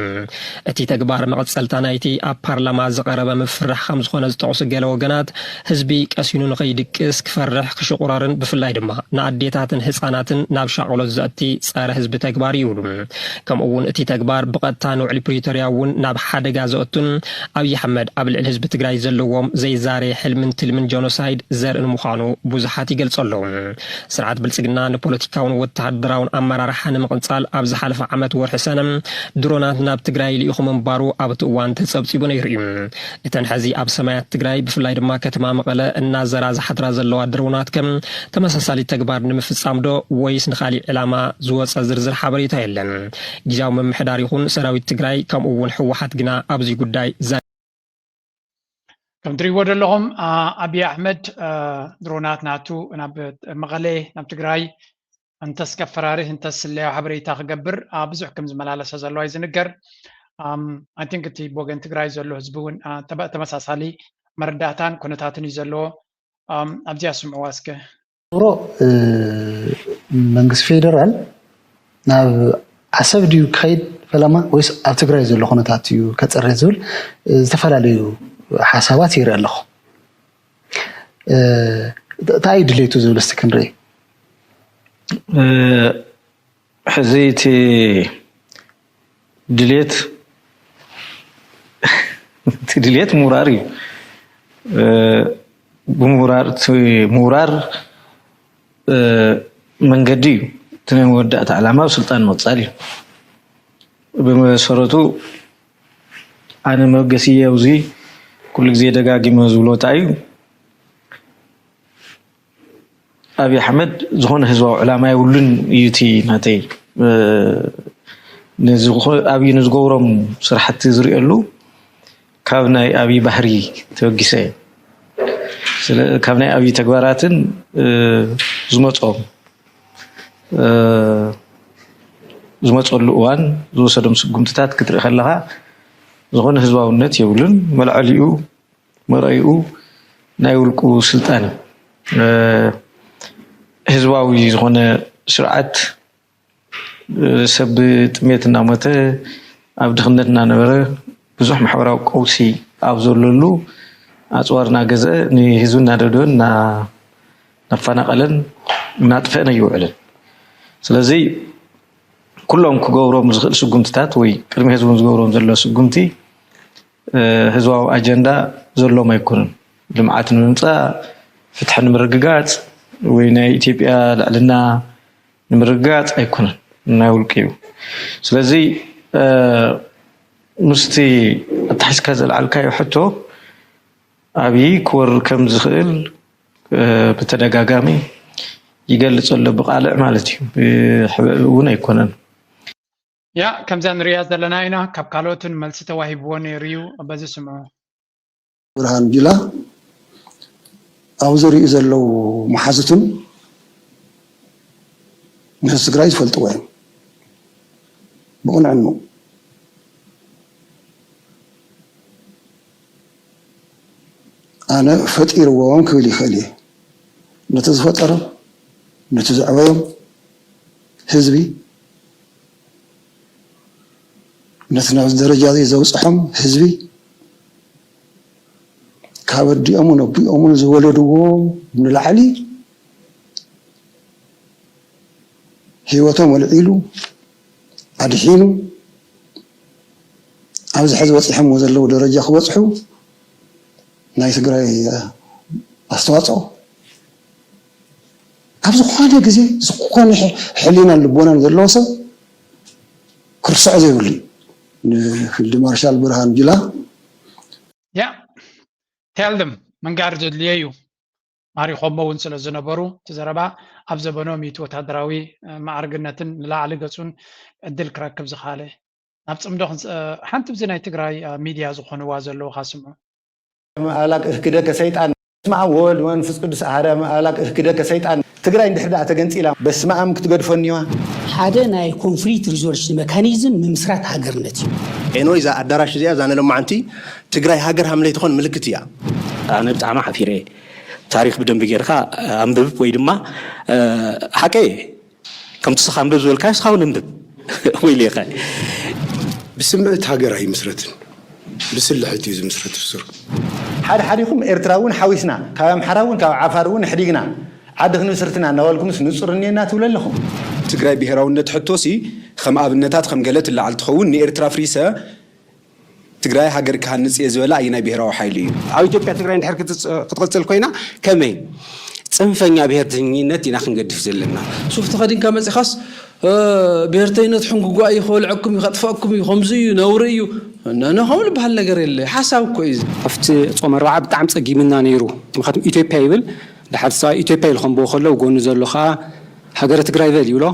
እቲ ተግባር መቐጸልታ ናይቲ ኣብ ፓርላማ ዝቐረበ ምፍርራሕ ከም ዝኾነ ዝጠቕሱ ገለ ወገናት፣ ህዝቢ ቀሲኑ ንኸይድቅስ፣ ክፈርሕ፣ ክሽቑረርን ብፍላይ ድማ ንኣዴታትን ህጻናትን ናብ ሻቕሎት ዘእቲ ጸረ ህዝቢ ተግባር እዩ ይብሉ። ከምኡ እውን እቲ ተግባር ብቐጥታ ንውዕሊ ፕሪቶርያ እውን ናብ ሓደጋ ዘእቱን ኣብይ ኣሕመድ ኣብ ልዕሊ ህዝቢ ትግራይ ዘለዎም ዘይዛረ ሕልምን ትልምን ጀኖሳይድ ዘርእን ምዃኑ ብዙሓት ይገልጹ ኣለዉ። ስርዓት ብልጽግና ንፖለቲካውን ወተሃደራውን ኣመራርሓ ንምቕጻል ኣብ ዝሓለፈ ዓመት ወርሒ ሰነ ድሮናት ናብ ትግራይ ልኢኹ ምንባሩ ኣብቲ እዋን ተጸብጺቡ ነይሩ እዩ። እተን ሕዚ ኣብ ሰማያት ትግራይ ብፍላይ ድማ ከተማ መቐለ እናዘራ ዝሓድራ ዘለዋ ድሮናት ከም ተመሳሳሊ ተግባር ንምፍጻም ዶ ወይስ ንኻሊእ ዕላማ ዝወጸ ዝርዝር ሓበሬታ የለን። ግዝያዊ ምምሕዳር ይኹን ሰራዊት ትግራይ ከምኡ እውን ህወሓት ግና ኣብዚ ጉዳይ ዘ- ከም ትሪእዎ ዘለኹም፣ አ፣ ኣብይ ኣሕመድ፣ አ፣ ድሮናት ናቱ ናብ መቐለ፣ ናብ ትግራይ እንተስ ከፈራርህ እንተስ ስለያዊ ሓበሬታ ክገብር፣ አ፣ ብዙሕ ከም ዝመላለሰ ዘሎ እዩ ዝንገር። ኣም፣ I think እቲ ብወገን ትግራይ ዘሎ ህዝቢ እውን፣ አ፣ ተመ-፣ ተመሳሳሊ መረዳእታን ኩነታትን እዩ ዘለዎ። ኣም፣ ኣብዚኣ ስምዕዋ እስከ። ሮ፣ እ፣ መንግስቲ ፌደራል ናብ ዓሰብ ድዩ ክኸይድ ፈለማ ወይስ ኣብ ትግራይ ዘሎ ኩነታት እዩ ከፅርይ ዝብል፣ እ፣ ዝተፈላለዩ ሓሳባት ይርኢ ኣለኹ። እ፣ እንታይ እዩ ድሌቱ ዝብል እስቲ ክንርኢ። እ፣ ሕዚ እቲ ድሌት፣ እቲ ድሌት ምውራር እዩ። እ፣ ብምውራር፣ እቲ ምውራር፣ እ፣ መንገዲ እዩ። እቲ ናይ መወዳእታ ዕላማ ኣብ ስልጣን ምቕጻል እዩ። ብመሰረቱ ኣነ መበገሲየ ኣብዚ ኩሉ ግዜ ደጋጊመ ዝብሎ እንታይ እዩ፣ ኣብይ ኣሕመድ ዝኾነ ህዝባዊ ዕላማ የብሉን እዩ እቲ ናተይ። እ፣ ንዝኾ-፣ ኣብይ ንዝገብሮም ስራሕቲ ዝርእየሉ ካብ ናይ ኣብይ ባህሪ ተበጊሰ እየ። ስለ-፣ ካብ ናይ ኣብይ ተግባራትን፣ እ፣ ዝመጾም፣ እ፣ ዝመጸሉ እዋን ዝወሰዶም ስጉምትታት ክትርኢ ከለኻ ዝኾነ ህዝባውነት የብሉን። መልዐሊኡ መርኣይኡ ናይ ውልቁ ስልጣን እዩ። እ፣ ህዝባዊ ዝኾነ ስርዓት፣ እ፣ ሰብ ብጥሜት እናሞተ፣ ኣብ ድኽነት እናነበረ፣ ብዙሕ ማሕበራዊ ቀውሲ ኣብ ዘለሉ፣ ኣፅዋር እናገዝአ፣ ንህዝቢ እናደብደበን እና-፣ እናፈናቐለን እናጥፈአን ኣይውዕልን። ስለዚ ኩሎም ክገብሮም ዝኽእል ስጉምትታት ወይ ቅድሚ ህዝቢ ዝገብሮም ዘሎ ስጉምቲ፣ እ፣ ህዝባዊ ኣጀንዳ ዘለዎም ኣይኮኑን። ልምዓት ንምምፃእ፣ ፍትሒ ንምርግጋፅ ወይ ናይ ኢትዮጵያ ልዕልና ንምርግጋፅ ኣይኮነን፣ ናይ ውልቂ እዩ። ስለዚ፣ እ፣ ምስቲ ኣተሓሒዝካ ዘልዓልካዮ ሕቶ ኣብይ ክወርድ ከም ዝኽእል፣ እ፣ ብተደጋጋሚ ይገልጽ ኣሎ፣ ብቃልዕ ማለት እዩ። ብሕበ እውን ኣይኮነን። ያ፣ ከምዛ ንሪኣ ዘለና ኢና። ካብ ካልኦትን መልሲ ተዋሂብዎ ነይሩ እዩ። በዚ ስምዑ። ብርሃን ጁላ ኣብ ዝሪኡ ዘለዉ መሓዙትን ንህዝቢ ትግራይ ዝፈልጥዎ እዮም። ብቕንዕንኡ ኣነ ፈጢርዎም ክብል ይኽእል እየ። ነቲ ዝፈጠሮም፣ ነቲ ዘዕበዮም ህዝቢ፣ ነቲ ናብዚ ደረጃ እዚ ዘብፅሖም ህዝቢ፣ ካብ ኣዲኦምን ኣቦኦምን ዝወለድዎ ንላዕሊ ህይወቶም ኣልዒሉ፣ ኣድሒኑ፣ ኣብዚ ሕዚ በፂሖምዎ ዘለዉ ደረጃ ክበፅሑ ናይ ትግራይ ኣስተዋፅኦ ኣብ ዝኾነ ግዜ ዝኾነ ሕ-፣ ሕሊናን ልቦናን ዘለዎ ሰብ ክርስዖ ዘይብሉ እዩ። ንፊልድ ማርሻል ብርሃኑ ጁላ ያ፣ tell them፣ ምንጋር ዘድልዮ እዩ። ማሪኾሞ እውን ስለ ዝነበሩ፣ እቲ ዘረባ ኣብ ዘበኖም እዩ እቲ ወታደራዊ፣ እ፣ ማዕርግነትን ንላዕሊ ገጹን ዕድል ክረክብ ዝኸኣለ። ናብ ጽምዶ ክንስ-፣ እ፣ ሓንቲ ብዚ ናይ ትግራይ፣ እ፣ ሚድያ ዝኾንዋ ዘለዉ ካስምዑ። ኣምላክ እህክደከ ሰይጣን። በስመ አብ ወወልድ ወመንፈስ ቅዱስ አሐደ አምላክ እህክደከ ሰይጣን። ትግራይ እንድሕር ደኣ ተገንፂላ በስመ አብ ክትገድፈኒዋ። ሓደ ናይ ኮንፍሊክት ሪዞሉሽን መካኒዝም ምምስራት ሃገርነት እዩ። ኤኖይ እዛ ኣዳራሽ እዚኣ እዛ ንለማዓንቲ ትግራይ ሃገር ሃም ለይትኾን ምልክት እያ። ኣነ ብጣዕሚ ሓፊረ እየ። ታሪክ ብደንቢ ጌርካ ኣንብብ ወይ ድማ ሓቀ ከምቲ ስኻ ኣንብብ ዝበልካዮ ስኻ እውን ኣንብብ። ወይሌኻ። ብስምዕት ሃገር ኣይምስረትን፣ ብስልሕት እዩ ዝምስረት ሱር። ሓደ ሓዲኹም ኤርትራ እውን ሓዊስና፣ ካብ ኣምሓራ እውን ካብ ዓፋር እውን ኣሕዲግና፣ ዓዲ ክንምስርትና እናበልኩምስ ንጹር እኒኤና ትብሉ ኣለኹም። ትግራይ ብሄራውነት ሕቶሲ ከም ኣብነታት ከም ገለ ትለዓል ትኸውን። ንኤርትራ ፍሪሰ ትግራይ ሃገር ክሃንጽ እየ ዝበለ ኣየናይ ብሄራዊ ሓይሊ እዩ? ኣብ ኢትዮጵያ ትግራይ እንድሕር ክትጽ- ክትቕጽል ኮይና ከመይ? ጽንፈኛ ብሄርተኝነት ኢና ክንገድፍ ዘለና። ሱፍ ተኸዲንካ መጺኻስ ብሄርተይነት ሕንጉጓ እዩ፣ ክበልዐኩም እዩ፣ ከጥፈኣኩም እዩ፣ ከምዚ እዩ፣ ነውሪ እዩ። ነነ ከምኡ ዝበሃል ነገር የለ። ሓሳብ እኮ እዩ። ኣብቲ ጾም ኣርብዓ ብጣዕሚ ጸጊምና ነይሩ። ምክንያቱም ኢትዮጵያ ይብል፣ ድሓር ሰብኣይ ኢትዮጵያ ኢሉ ከንብቦ ከሎ፣ ጎኑ ዘሎ ከዓ ሃገረ ትግራይ በል ይብሎ።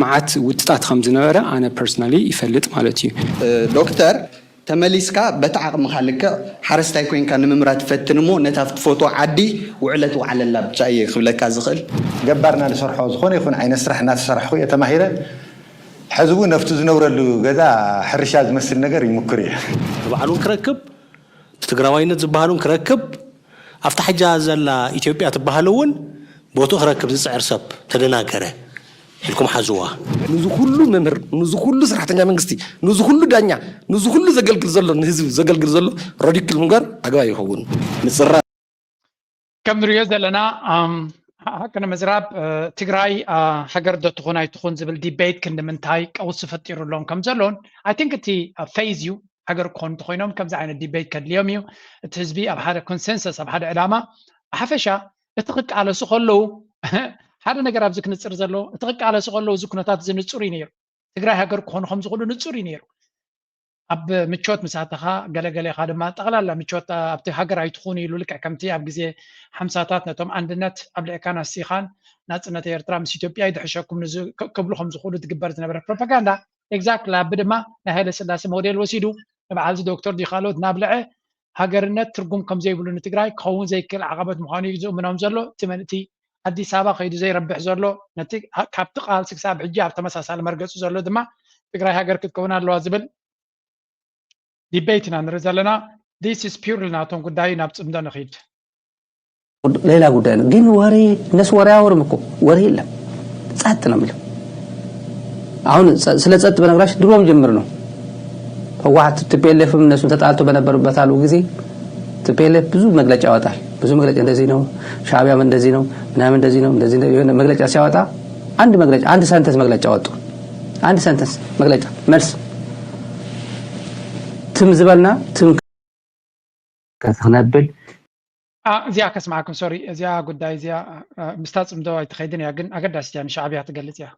መዓት ውጥጣት ከም ዝነበረ ኣነ ፐርሰናሊ ይፈልጥ ማለት እዩ። ዶክተር፣ ተመሊስካ በቲ ዓቕምኻ ልክዕ ሓረስታይ ኮይንካ ንምምራት ፈትን እሞ ነታ ትፈትዎ ዓዲ ውዕለት ውዓለላ ብቻ እየ ክብለካ ዝኽእል። ገባርና ንሰርሖ ዝኾነ ይኹን ዓይነት ስራሕ እናተሰራሕኹ እየ ተማሂረ። ሕዚ እውን ኣብቲ ዝነብረሉ ገዛ ሕርሻ ዝመስል ነገር ይምኩር እየ። ንባዕሉን ክረክብ፣ ትግራዋይነት ዝበሃሉን ክረክብ፣ ኣብታ ሕጃ ዘላ ኢትዮጵያ ትበሃል እውን ቦትኡ ክረክብ ዝፅዕር ሰብ ተደናገረ ኢልኩም ሓዝዋ። ንዚ ኩሉ መምህር፣ ንዚ ኩሉ ሰራሕተኛ መንግስቲ፣ ንዚ ኩሉ ዳኛ፣ ንዚ ኩሉ ዘገልግል ዘሎ፣ ንህዝቢ ዘገልግል ዘሎ ሮዲክል ምግባር ኣግባብ ይኸውን። ምፅራይ። ከም ንሪኦ ዘለና፣ ኣም፣ ሓቂ ንምዝራብ፣ እ፣ ትግራይ፣ እ፣ ሃገር ዶ ትኹን ኣይትኹን ዝብል ዲቤት ክንዲ ምንታይ ቀውሲ ፈጢሩሎም ከም ዘሎን፣ I think እቲ፣ እ፣ ፌዝ እዩ። ሃገር ክኾኑ እንተኾይኖም ከምዚ ዓይነት ዲቤት ከድልዮም እዩ። እቲ ህዝቢ ኣብ ሓደ ኮንሰንሰስ፣ ኣብ ሓደ ዕላማ፣ ብሓፈሻ እቲ ክቃለሱ ከለዉ፣ ሓደ ነገር ኣብዚ ክንጽር ዘለዎ፣ እቲ ክቃለሱ ከለዉ እዚ ኩነታት እዚ ንጹር እዩ ነይሩ። ትግራይ ሃገር ክኾኑ ከም ዝኽእሉ ንጹር እዩ ነይሩ። ኣብ ምቾት ምስ ኣተኻ፣ ገለገሌኻ ድማ ጠቕላላ ምቾት ኣብቲ ሃገር ኣይትኹን ኢሉ፣ ልክዕ ከምቲ ኣብ ግዜ ሓምሳታት ነቶም ኣንድነት ኣብሊዕካን ኣስቲኻን ናጽነት ኤርትራ ምስ ኢትዮጵያ ይድሕሸኩም ንዝ-፣ ክ-፣ ክብሉ ከም ዝኽእሉ ትግበር ዝነበረ ፕሮፓጋንዳ፣ ኤግዛክትሊ፣ ኣቢ ድማ ናይ ሃይለ ስላሴ ሞዴል ወሲዱ፣ ንበዓልዚ ዶክተር ድዩ ካልኦት እናብልዐ ሃገርነት ትርጉም ከም ዘይብሉ ንትግራይ ክኸውን ዘይክእል ዓቐበት ምዃኑ እዩ ዝእምኖም ዘሎ። እቲ መን-፣ እቲ ኣዲስ ኣበባ ከይዱ ዘይረብሕ ዘሎ፣ ነቲ ካ-፣ ካብቲ ቃልሲ ክሳብ ሕጂ ኣብ ተመሳሳሊ መርገጹ ዘሎ ድማ ትግራይ ሃገር ክትከውን ኣለዋ ዝብል ዲቤት ኢና ንርኢ ዘለና። This is purely ናቶም ጉዳይ፣ ናብ ጽምዶ ንኺድ። ሌላ ጉዳይ ነው። ግን ወሬ እነሱ ወሬ አያወሩም እኮ፣ ወሬ የለም፣ ጸጥ ነው የሚለው። አሁን ጸ-፣ ስለ ጸጥ በነግራሽ ድሮም ጀምር ነው። ህወሓት ቲፒኤልኤፍም እነሱ ተጣልቶ በነበሩበት አሉ ጊዜ ቲፒኤልኤፍ ብዙ መግለጫ ያወጣል። ብዙ መግለጫ እንደዚህ ነው፣ ሻዕቢያም እንደዚህ ነው፣ ምናምን እንደዚህ ነው፣ እንደዚህ ነው፣ የሆነ መግለጫ ሲያወጣ አንድ መግለጫ፣ አንድ ሰንተንስ መግለጫ ወጡ። አንድ ሰንተንስ መግለጫ መልስ ትም ዝበልና ትም ከነብል ኣ፣ እዚኣ ከስምዓኩም፣ ሶሪ፣ እዚኣ ጉዳይ እዚኣ፣ ኣ፣ ምስታ ጽምዶ ኣይትኸይድን እያ፣ ግን ኣገዳሲት እያ፣ ንሻዕብያ ትገልጽ እያ።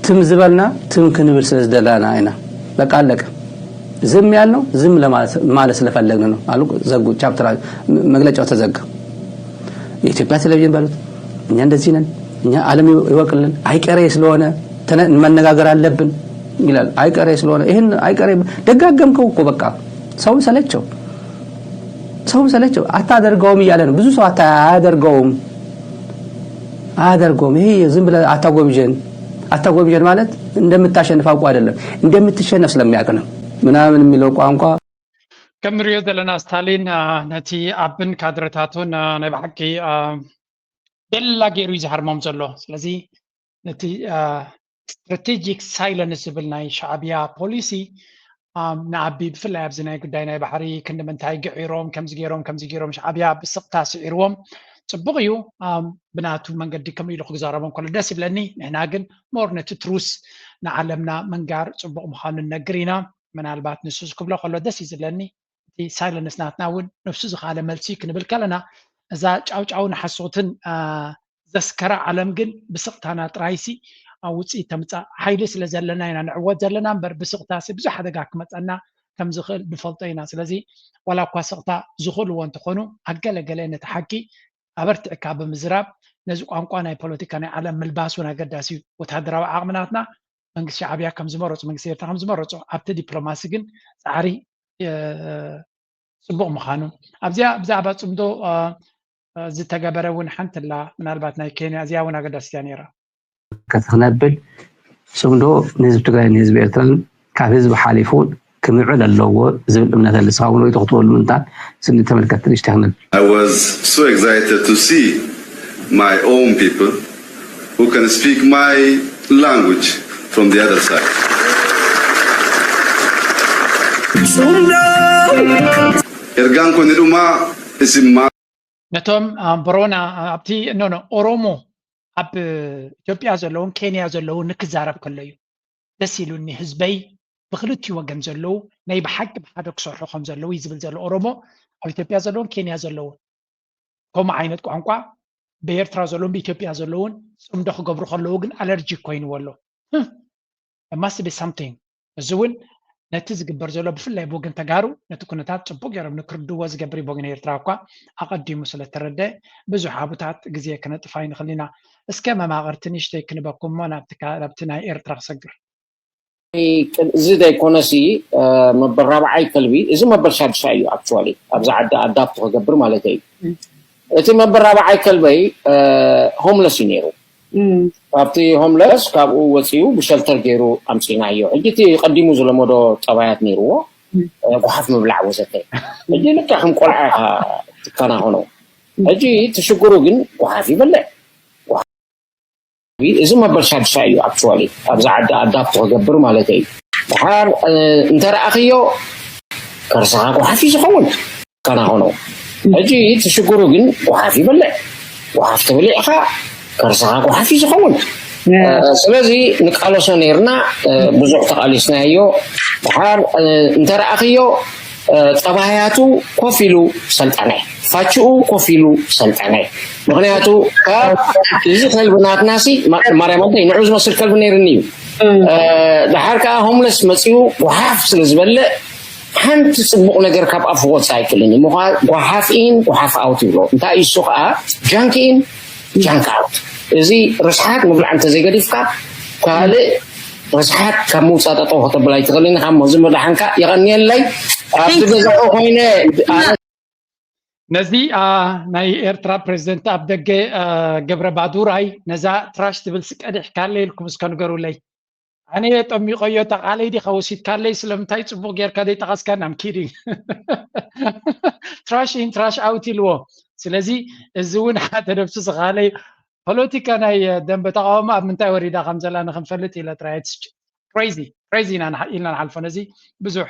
ትም ዝበልና ትም ክንብል ስለ ዝደለና ኢና። በቃ ኣለቀ። ዝም ያልነው ዝም ለማለት፣ ማለት ስለፈለግን ነው አሉ። ዘጉ፣ ቻፕተር፣ መግለጫው ተዘጋ። የኢትዮጵያ ቴሌቪዥን በሉት፣ እኛ እንደዚህ ነን፣ እኛ ዓለም ይወቅልን፣ አይቀሬ ስለሆነ ተነ-፣ መነጋገር አለብን ይላል። አይቀሬ ስለሆነ ይህን አይቀሬ ደጋገምከው እኮ በቃ ሰውም ሰለቸው፣ ሰውም ሰለቸው። አታደርገውም እያለ ነው ብዙ ሰው። አታ-፣ አያደርገውም፣ አያደርገውም። ይሄ ዝም ብለህ አታጎምጀን፣ አታጎምጀን ማለት እንደምታሸንፍ አውቆ አይደለም፣ እንደምትሸነፍ ስለሚያውቅ ነው ምናምን የሚለው ቋንቋ። ከም ንሪኦ ዘለና ስታሊን፣ አ፣ ነቲ ኣብን ካድረታቱን፣ አ፣ ናይ ብሓቂ፣ አ፣ ቤላ ገይሩ እዩ ዝሃርሞም ዘሎ። ስለዚ ነቲ፣ አ፣ ስትራቴጂክ ሳይለንስ ዝብል ናይ ሻዕብያ ፖሊሲ፣ አ፣ ንኣቢ ብፍላይ ኣብዚ ናይ ጉዳይ ናይ ባሕሪ ክንዲ ምንታይ ግዒሮም፣ ከምዚ ገይሮም፣ ከምዚ ገይሮም፣ ሻዕብያ ብስቕታ ስዒርዎም። ጽቡቕ እዩ፣ አ፣ ብናቱ መንገዲ ከምኡ ኢሉ ክዛረቦም ከሎ ደስ ይብለኒ። ንሕና ግን ሞር ነቲ ትሩስ ንዓለምና ምንጋር ጽቡቕ ምዃኑ ንነግር ኢና። ምናልባት ንሱ ክብሎ ከሎ ደስ እዩ ዝብለኒ። እቲ ሳይለንስ ናትና እውን ነብሱ ዝኸኣለ መልሲ ክንብል ከለና፣ እዛ ጫውጫውን ሓሶትን፣ አ፣ ዘስከራ ዓለም ግን ብስቕታና ጥራይሲ ኣብ ውፅኢት ተምፃእ ሓይሊ ስለ ዘለና ኢና ንዕወት ዘለና እምበር፣ ብስቕታሲ ብዙሕ ሓደጋ ክመፀና ከም ዝኽእል ንፈልጦ ኢና። ስለዚ ዋላ እኳ ስቕታ ዝኽእልዎ እንተኾኑ፣ ኣገለገለ ነቲ ሓቂ ኣበርቲዕካ ብምዝራብ፣ ነዚ ቋንቋ ናይ ፖለቲካ ናይ ዓለም ምልባስ እውን ኣገዳሲ እዩ። ወተሃደራዊ ዓቕሚ ናትና መንግስቲ ሻዕብያ ከም ዝመረፁ፣ መንግስቲ ኤርትራ ከም ዝመረፁ፣ ኣብቲ ዲፕሎማሲ ግን ፃዕሪ እ፣ ፅቡቕ ምዃኑ ኣብዚኣ ብዛዕባ ፅምዶ እ፣ እ፣ ዝተገበረ እውን ሓንቲ ኣላ። ምናልባት ናይ ኬንያ እዚኣ እውን ኣገዳሲት እያ ነይራ። ከትክነብል ጽምዶ ንህዝቢ ትግራይ ንህዝቢ ኤርትራን ካብ ህዝቢ ሓሊፉ ክምዕብል ኣለዎ ዝብል እምነት ኣለ። ንስኻ እውን ርእይቶ ክትበሉ ምንታን ስኒ ተመልከት ንእሽተይ ክነብል። I was so excited to see my own people who can speak my language from the other side. Ergaan kun dhuma isin maal ነቶም እ፣ ቦሮና እ፣ ኣብቲ ኖ ኖ ኦሮሞ ኣብ እ፣ ኢትዮጵያ ዘለውን ኬንያ ዘለውን ንክዛረብ ከሎ እዩ ደስ ኢሉኒ። ህዝበይ ብክልቲኡ ወገን ዘለዉ ናይ ብሓቂ ብሓደ ክሰርሑ ከም ዘለዉ እዩ ዝብል ዘሎ ኦሮሞ ኣብ ኢትዮጵያ ዘለውን ኬንያ ዘለውን። ከምኡ ዓይነት ቋንቋ ብኤርትራ ዘለውን ብኢትዮጵያ ዘለውን ጽምዶ ክገብሩ ከለዉ ግን ኣለርጂክ ኮይንዎ ኣሎ። There must be something። እዚ እውን ነቲ ዝግበር ዘሎ ብፍላይ ብወገን ተጋሩ ነቲ ኩነታት ጽቡቅ ገይሮም ንክርድዎ ዝገብር እዩ። ብወገን ኤርትራ እኳ ኣቐዲሙ ስለተረደ ብዙሕ ሃቡታት ግዜ ክነጥፍ ኣይንኽእል ኢና። እስከ መማቕርቲ ንእሽተይ ክንበኩም እሞ ናብቲ ካ- ናብቲ ናይ ኤርትራ ክሰግር። እዚ ዘይኮነሲ መበል ራብዓይ ከልቢ፣ እዚ መበል ሻድሻይ እዩ። ኣክቹዋሊ ኣብዚ ዓዲ ኣዳፕት ክገብር ማለት እዩ። እቲ መበል ራብዓይ ከልበይ ሆምለስ እዩ ነይሩ። ካብቲ ሆምለስ ካብኡ ወፂኡ ብሸልተር ገይሩ ኣምፂናዮ። ሕጂ እቲ ቀዲሙ ዝለመዶ ጠባያት ነይርዎ፣ ጓሓፍ ምብላዕ ወዘተ። ሕጂ ልክዕ ከም ቆልዓ ኢኻ ትከናኸኖ። ሕጂ እቲ ሽግሩ ግን ጓሓፍ ይበልዕ። እዚ መበል ሻድሻይ እዩ ኣክቹዋሊ ኣብዚ ዓዲ ኣዳፕት ክገብር ማለት እዩ። ድሓር እንተረኣኽዮ ከርስኻ ጓሓፍ እዩ ዝኸውን። ከናኸኖ። ሕጂ እቲ ሽግሩ ግን ጓሓፍ ይበልዕ። ጓሓፍ ተበሊዕኻ ከርስኻ ጓሓፍ እዩ ዝኸውን። ስለዚ ንቃለሶ ነይርና፣ ብዙሕ ተቓሊስናዮ። ድሓር እንተረኣኽዮ ጠባያቱ ኮፍ ኢሉ ሰልጠነ፣ ፋችኡ ኮፍ ኢሉ ሰልጠነ። ምክንያቱ ካብ እዚ ከልቢ ናትናሲ ማርያም ኣንታይ ንዑ ዝመስል ከልቢ ነይርኒ እዩ። ድሓር ከዓ ሆምለስ መፂኡ ጓሓፍ ስለ ዝበልዕ ሓንቲ ፅቡቕ ነገር ካብ ኣፉ ክወፅእ ኣይክእልን እዩ። ምኳ ጓሓፍ ኢን ጓሓፍ ኣውት ይብሎ። እንታይ እዩ እሱ ከዓ ጃንክ ኢን ጃንክ ኣውት። እዚ ርስሓት ምብላዕ እንተዘይገዲፍካ ካልእ ርስሓት ካብ ምውፃእ ጠጠው ከተብል ኣይትኽእልን ኢኻ። እሞ ዝም ብሎ ሓንካ የቐንየለይ ኣብቲ ገዛኡ ኮይነ ነዚ ናይ ኤርትራ ፕሬዝደንት ኣብ ደገ ገብረ ባዱራይ ነዛ ትራሽ ትብል ስቀዲሕካለ ኢልኩም እስከ ንገሩለይ። ኣነ ጠሚቆዮ እታ ቃለይ ዲኻ ወሲድካለይ ስለምንታይ ጽቡቅ ጌርካ ዘይጠቀስካን I'm kidding trash in trash out ኢልዎ። ስለዚ እዚ እውን ሓደ ነብሱ ዝኻለይ ፖለቲካ ናይ ደንበ ተቃውሞ ኣብ ምንታይ ወሪዳ ከም ዘላ ንክንፈልጥ ኢለ ጥራይ። It's crazy crazy ኢና ኢልና ንሓልፎ። ነዚ ብዙሕ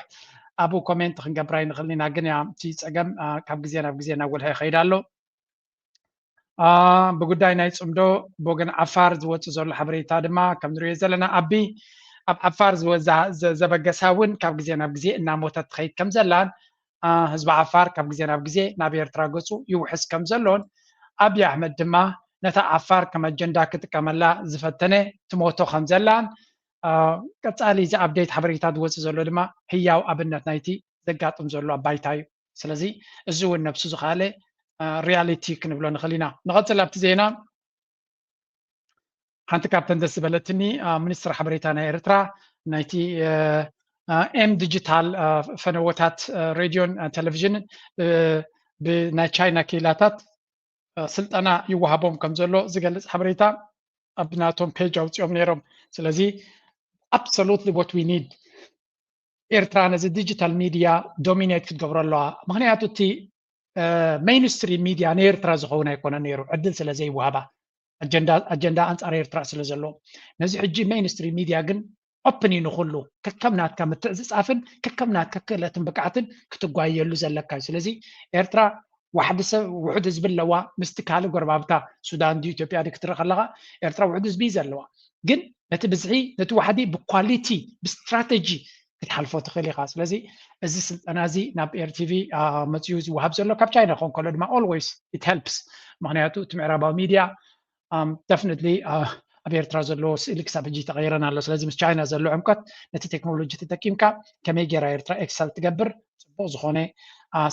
ኣብኡ ኮሜንት ክንገብር ኣይንኽእል ኢና፣ ግን እቲ ፀገም ካብ ግዜ ናብ ግዜ እናጎልሐ ይኸይድ ኣሎ። ብጉዳይ ናይ ፅምዶ ብወገን ዓፋር ዝወፅእ ዘሎ ሓበሬታ ድማ ከም ንሪኦ ዘለና ኣቢ ኣብ ዓፋር ዝበገሳ እውን ካብ ግዜ ናብ ግዜ እናሞተት ትኸይድ ከም ዘላን ህዝቢ ዓፋር ካብ ግዜ ናብ ግዜ ናብ ኤርትራ ገፁ ይውሕስ ከም ዘሎን ኣብይ ኣሕመድ ድማ ነታ ዓፋር ከም ኣጀንዳ ክጥቀመላ ዝፈተነ ትሞቶ ከም ዘላን ቀፃሊ እዚ ኣብዴት ሓበሬታ ዝወፅእ ዘሎ ድማ ህያው ኣብነት ናይቲ ዘጋጥም ዘሎ ኣብ ባይታ እዩ። ስለዚ እዚ እውን ነብሱ ዝኸኣለ ሪያሊቲ ክንብሎ ንኽእል ኢና። ንቐፅል ኣብቲ ዜና። ሓንቲ ካብተን ደስ ዝበለትኒ ሚኒስትር ሓበሬታ ናይ ኤርትራ ናይቲ ኤም ዲጂታል ፈነወታት ሬድዮን ቴሌቪዥንን ብናይ ቻይና ክኢላታት ስልጠና ይወሃቦም ከም ዘሎ ዝገልፅ ሓበሬታ ኣብ ናቶም ፔጅ ኣውፅኦም ነይሮም። ስለዚ absolutely what we need ኤርትራ ነዚ ዲጂታል ሚድያ ዶሚኔት ክትገብሮ ኣለዋ። ምክንያቱ እቲ ሜይንስትሪም ሚድያ ንኤርትራ ዝኸውን ኣይኮነ ነይሩ ዕድል ስለ ዘይወሃባ ኣጀንዳ ኣንፃር ኤርትራ ስለ ዘለዎ። ነዚ ሕጂ ሜይንስትሪም ሚድያ ግን ኦፕን እዩ ንኩሉ ከከም ናትካ ምትዕፅፃፍን ከከም ናትካ ክእለትን ብቅዓትን ክትጓየሉ ዘለካ እዩ። ስለዚ ኤርትራ ዋሕዲ ሰብ ውሑድ ህዝቢ ኣለዋ። ምስቲ ካልእ ጎረባብታ ሱዳን ድዩ ኢትዮጵያ ድዩ ክትርኢ ከለካ ኤርትራ ውሑድ ህዝቢ እዩ ዘለዋ። ግን ነቲ ብዝሒ ነቲ ዋሕዲ ብኳሊቲ ብስትራተጂ ክትሓልፎ ትኽእል ኢኻ። ስለዚ እዚ ስልጠና እዚ ናብ ኤርቲቪ መፅኡ ዝወሃብ ዘሎ ካብ ቻይና ክኾን ከሎ ድማ always it helps። ምክንያቱ እቲ ምዕራባዊ ሚድያ definitely ኣብ ኤርትራ ዘለዎ ስእሊ ክሳብ ሕጂ ተቐይረን ኣሎ። ስለዚ ምስ ቻይና ዘሎ ዕምቀት ነቲ ቴክኖሎጂ ተጠቂምካ ከመይ ጌራ ኤርትራ ኤክሰል ትገብር ጽቡቕ ዝኾነ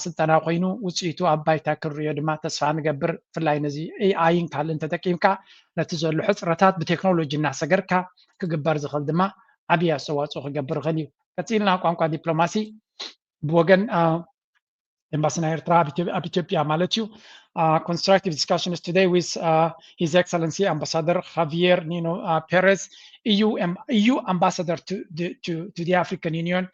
ስልጠና ኮይኑ ውፅኢቱ ኣብ ባይታ ክንሪኦ ድማ ተስፋ ንገብር። ብፍላይ ነዚ ኤኣይን ካልእን ተጠቂምካ ነቲ ዘሎ ሕፅረታት ብቴክኖሎጂ እናሰገርካ ክግበር ዝኽእል ድማ ዓብዪ ኣስተዋፅኦ ክገብር ይኽእል እዩ። ቀፂልና ቋንቋ ዲፕሎማሲ ብወገን ኤምባሲ ናይ ኤርትራ ኣብ ኢትዮጵያ ማለት እዩ። Constructive discussions today with His Excellency Ambassador Javier Nino Perez, E U Ambassador to the African Union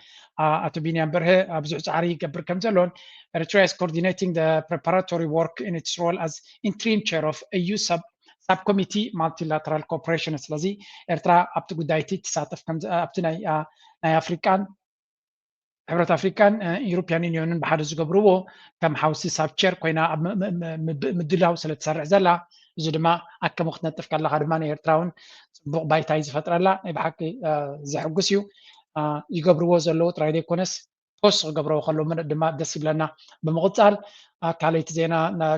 ኣቶ ቢንያም በርሀ ብዙሕ ፃዕሪ ይገብር ከም ዘሎን Eritrea is coordinating the preparatory work in its role as interim chair of E U sub subcommittee multilateral cooperation። ስለዚ ኤርትራ ኣብቲ ጉዳይ እቲ ትሳተፍ ኣብቲ ናይ ኣፍሪቃን ሕብረት ኣፍሪካን ዩሮፒያን ዩኒዮንን ብሓደ ዝገብርዎ ከም ሓውሲ ሳብ ቸር ኮይና ኣብ ምድላው ስለ ትሰርሕ ዘላ፣ እዚ ድማ ኣከሙ ክትነጥፍ ከለካ ድማ ንኤርትራ እውን ፅቡቅ ባይታ እዩ ዝፈጥረላ። ናይ ብሓቂ ዘሕጉስ እዩ። ይገብርዎ ዘለዉ ጥራይ ዘይኮነስ ፖስት ክገብረዎ ከለዉ ድማ ደስ ይብለና። ብምቕፃል ካልኣይቲ ዜና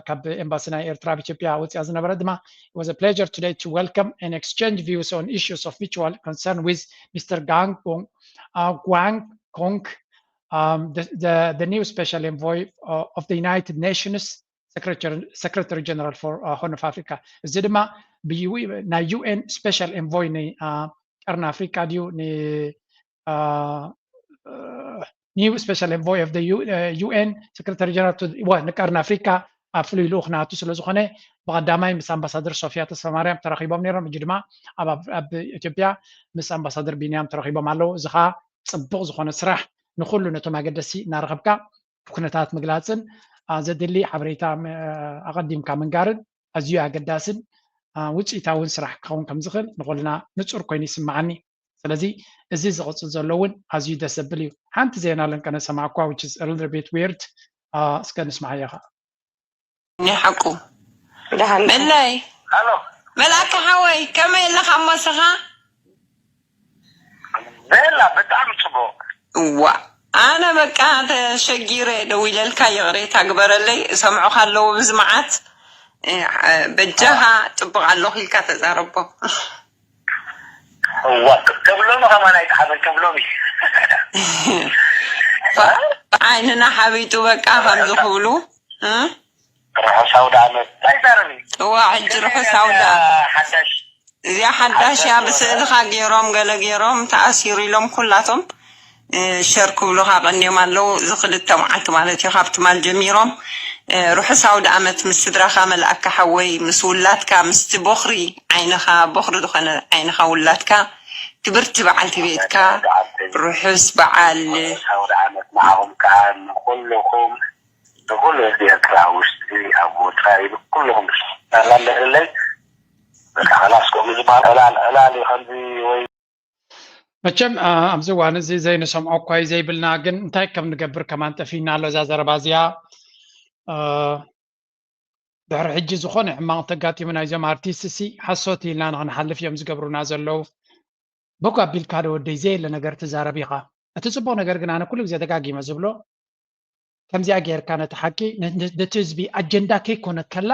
ካብ ኤምባሲ ናይ ኤርትራ ኣብ ኢትዮጵያ ወፅያ ዝነበረ ድማ was a pleasure today to welcome and exchange views on issues of mutual concern with Mister Gang Guang Kong, um, the, the, the new special envoy uh, of the United Nations Secretary, Secretary General for uh, Horn of Africa. እዚ ድማ ናይ ዩ ኤን ስፔሻል ኤንቮይ ንቀርኒ ኣፍሪካ ድዩ new special envoy of the U, uh, U N Secretary General to ንቀርኒ ኣፍሪካ ኣብ ፍሉይ ልኡኽ ናቱ ስለ ዝኾነ ብቐዳማይ ምስ ኣምባሳደር ሶፊያ ተስፋማርያም ተራኺቦም ነይሮም። ሕጂ ድማ ኣብ ኢትዮጵያ ምስ ኣምባሳደር ቢንያም ተራኺቦም ኣለዉ። እዚ ከዓ ፅቡቕ ዝኾነ ስራሕ ንኩሉ ነቶም ኣገደሲ እናረኸብካ ኩነታት ምግላፅን ዘድሊ ሓበሬታ ኣቐዲምካ ምንጋርን ኣዝዩ ኣገዳስን ውፅኢታውን ስራሕ ክኸውን ከም ዝኽእል ንኩልና ንፁር ኮይኑ ይስምዓኒ። ስለዚ እዚ ዝቕፅል ዘሎ እውን ኣዝዩ ደስ ዘብል እዩ። ሓንቲ ዜና ለንቀነ ሰማዕኳ which is a little bit weird እስከ ንስማዓዮ ኸዓ። ናይ ሓቁ ደሃን መለይ ኣሎ መልኣከ ሓወይ ከመይ ኣለኻ እሞስኻ በላ ብጣዕሚ ጽቡቅ እዋ ኣነ በቃ ተሸጊረ ደዊለልካ ይቕሬታ ግበረለይ እሰምዑኻ ኣለዉ ብዝመዓት በጃኻ ጽቡቕ ኣለኹ ኢልካ ተዛረቦ እዋ ተብሎሚ ከማን ኣይተሓበን ተብሎሚ ዓይንና ሓቢጡ በቃ ከምዚ ክብሉ ርሑስ ኣውደ ዓመት ኣይዛረቢ እዋ ሕጂ ርሑስ ኣውደ ሓዳሽ እዚኣ ሓዳሽ እያ ብስእልኻ ገይሮም ገለ ገይሮም ተኣሲሩ ኢሎም ኩላቶም ሸር ክብሉኻ ቀንዮም ኣለዉ እዚ ክልተ መዓልቲ ማለት እዩ ካብ ትማል ጀሚሮም ርሑስ ኣውደ ኣመት ምስ ስድራኻ መልኣካ ሓወይ ምስ ውላድካ ምስቲ ቦኽሪ ዓይንኻ ቦኽሪ ዝኾነ ዓይንኻ ውላድካ ክብርቲ በዓልቲ ቤትካ ርሑስ በዓል ኣውደ ዓመት ንዓኹም ከዓ ንኩልኹም ንኩሉ ህዝቢ ኤርትራ ውሽጢ ኣብ ወፃኢ ንኩልኹም ሰላም ደህለይ በቃ ከላስ ከምኡ ዝበሃል ዕላል ዕላል እዩ ከምዚ ወይ መቸም ኣብዚ እዋን እዚ ዘይንሰምዖ እኳ እዩ ዘይብልና ግን እንታይ ከም ንገብር ከማን ጠፊና ኣሎ እዛ ዘረባ እዚኣ ድሕሪ ሕጂ ዝኾነ ሕማቕ ተጋጢሙ ናይዞም ኣርቲስት ሲ ሓሶት ኢልና ንክንሓልፍ እዮም ዝገብሩና ዘለዉ በጎ ኣቢልካ ዶ ወደይ ዘየለ ነገር ትዛረብ ኢኻ እቲ ፅቡቕ ነገር ግን ኣነ ኩሉ ግዜ ደጋጊመ ዝብሎ ከምዚኣ ጌርካ ነቲ ሓቂ ነቲ ህዝቢ ኣጀንዳ ከይኮነት ከላ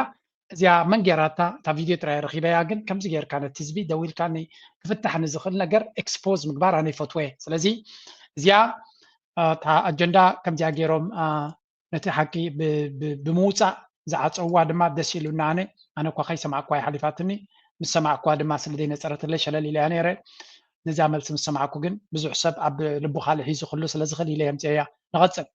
እዚኣ መን ጌራታ እታ ቪድዮ ጥራይ ረኺበያ ግን ከምዚ ጌርካ ነቲ ህዝቢ ደው ኢልካ ክፍታሕ ንዝኽእል ነገር ኤክስፖዝ ምግባር ኣነ ይፈትወ እየ ስለዚ እዚኣ እታ ኣጀንዳ ከምዚኣ ገይሮም ነቲ ሓቂ ብምውፃእ ዝዓፀውዋ ድማ ደስ ኢሉና ኣነ ኣነ እኳ ከይሰማዕኳ ይሓሊፋትኒ ምስ ሰማዕኳ ድማ ስለ ዘይነፀረትለይ ሸለል ኢለያ ነይረ ነዚኣ መልሲ ምስ ሰማዕኩ ግን ብዙሕ ሰብ ኣብ ልቡ ካልእ ሒዙ ክህሉ ስለ ዝኽእል ኢለ የምፅኤያ ንቐፅል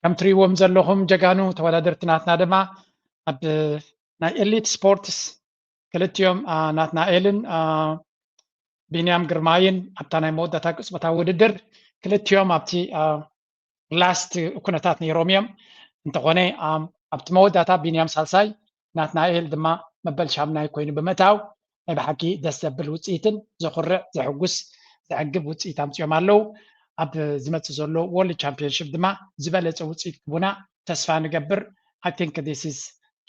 ከም ትሪእዎም ዘለኹም ጀጋኑ ተወዳደርቲ ናትና ድማ ኣብ ናይ ኤሊት ስፖርትስ ክልቲኦም ናትናኤልን ቢንያም ግርማይን ኣብታ ናይ መወዳእታ ቅፅበታዊ ውድድር ክልቲኦም ኣብቲ ላስት ኩነታት ነይሮም እዮም እንተኾነ ኣብቲ መወዳእታ ቢንያም ሳልሳይ ናትናኤል ድማ መበል ሻምናይ ኮይኑ ብምእታው ናይ ብሓቂ ደስ ዘብል ውፅኢትን ዘኹርዕ ዘሕጉስ ዘዕግብ ውፅኢት ኣምፅኦም ኣለዉ ኣብ ዝመፅእ ዘሎ ወርልድ ቻምፒዮንሽፕ ድማ ዝበለፀ ውፅኢት ክቡና ተስፋ ንገብር I think this is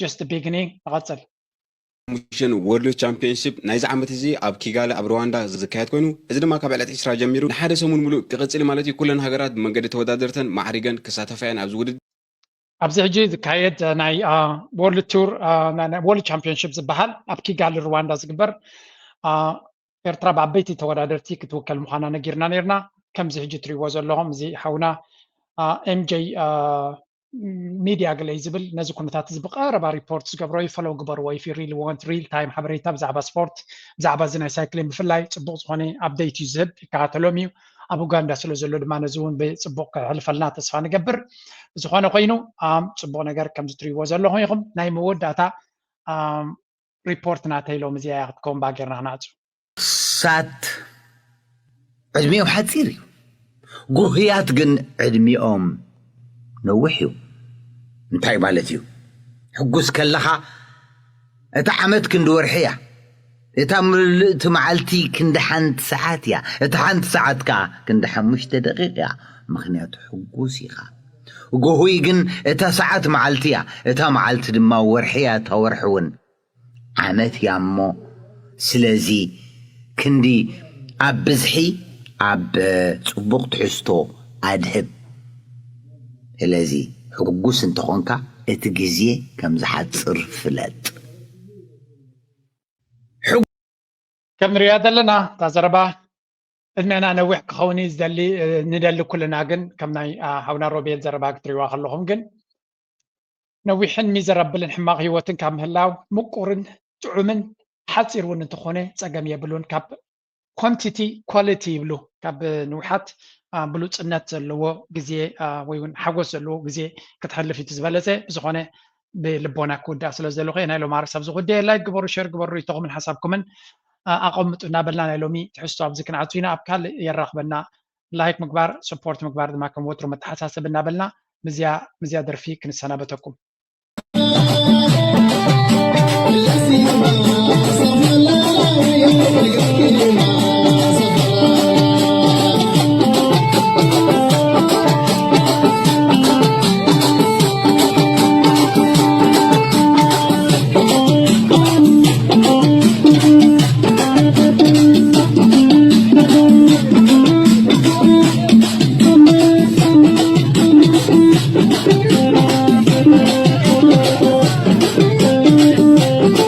just the beginning ንቐፅል ሙሽን ወርልድ ቻምፒዮንሽፕ ናይዚ ዓመት እዚ ኣብ ኪጋሊ ኣብ ሩዋንዳ ዝካየድ ኮይኑ እዚ ድማ ካብ ዕለት ዕስራ ጀሚሩ ንሓደ ሰሙን ሙሉእ ክቕፅል ማለት እዩ ኩለን ሃገራት ብመንገዲ ተወዳደርተን ማዕሪገን ክሳተፋ እየን ኣብዚ ውድድር ኣብዚ ሕጂ ዝካየድ ናይ ወርልድ ቱር ወርልድ ቻምፒዮንሽፕ ዝበሃል ኣብ ኪጋሊ ሩዋንዳ ዝግበር ኤርትራ ብዓበይቲ ተወዳደርቲ ክትውከል ምዃና ነጊርና ነርና። ከምዚ ሕጂ ትሪእዎ ዘለኹም እዚ ሓውና ኤምጀይ ሚድያ ግለይ ዝብል ነዚ ኩነታት እዚ ብቀረባ ሪፖርት ዝገብሮ እዩ። ፈለው ግበርዎ። If you really want real time ሓበሬታ ብዛዕባ ስፖርት፣ ብዛዕባ እዚ ናይ ሳይክሊን ብፍላይ ጽቡቕ ዝኾነ ኣፕደይት እዩ ዝህብ። ይከታተሎም እዩ። ኣብ ኡጋንዳ ስለ ዘሎ ድማ ነዚ እውን ብጽቡቕ ከሕልፈልና ተስፋ ንገብር። ዝኾነ ኮይኑ ኣም ጽቡቕ ነገር ከምዚ ትሪእዎ ዘለኹም ኢኹም። ናይ መወዳእታ ኣም ሪፖርት ናተይ ሎም እዚኣ እያ ክትከውን ባጌርና ክነዕጹ። ሳት ዕድሚኦም ሓፂር እዩ። ጉህያት ግን ዕድሚኦም ነዊሕ እዩ። እንታይ ማለት እዩ? ሕጉስ ከለኻ እታ ዓመት ክንዲ ወርሒ እያ። እታ ምልእቲ መዓልቲ ክንዲ ሓንቲ ሰዓት እያ። እታ ሓንቲ ሰዓት ከዓ ክንዲ ሓሙሽተ ደቂቕ እያ። ምኽንያቱ ሕጉስ ኢኻ። ጉሁይ ግን እታ ሰዓት መዓልቲ እያ። እታ መዓልቲ ድማ ወርሒ እያ። እታ ወርሒ እውን ዓመት እያ እሞ ስለዚ ክንዲ ኣብ ብዝሒ ኣብ ፅቡቕ ትሕዝቶ ኣድህብ። ስለዚ ሕጉስ እንተኾንካ እቲ ግዜ ከም ዝሓፅር ፍለጥ። ከም ንሪኣ ዘለና እታ ዘረባ ዕድሜና ነዊሕ ክኸውን እዩ ዝደሊ ንደሊ ኩልና። ግን ከም ናይ ሓውና ሮቤል ዘረባ ክትሪዋ ከለኹም ግን ነዊሕን ሚዘረብልን ሕማቕ ህይወትን ካብ ምህላው ምቁርን ጥዑምን ሓፂር እውን እንተኾነ ፀገም የብሉን። ካብ ኳንቲቲ ኳሊቲ ይብሉ። ካብ ንውሓት ብሉፅነት ዘለዎ ግዜ ወይ እውን ሓጎስ ዘለዎ ግዜ ክትሕልፍ እዩ ዝበለፀ። ብዝኾነ ብልቦና ክውዳእ ስለ ዘለኹ ናይ ሎማ ርዕስ ኣብዚ ጉዳይ ላይክ ግበሩ፣ ሸር ግበሩ፣ ሪኢቶኹምን ሓሳብኩምን ኣቐምጡ እናበልና ናይ ሎሚ ትሕዝቶ ኣብዚ ክንዓጹ ኢና። ኣብ ካልእ የራኽበና። ላይክ ምግባር፣ ሰፖርት ምግባር ድማ ከም ወትሩ መተሓሳሰብ እናበልና ምዝያ ምዝያ ደርፊ ክንሰናበተኩም።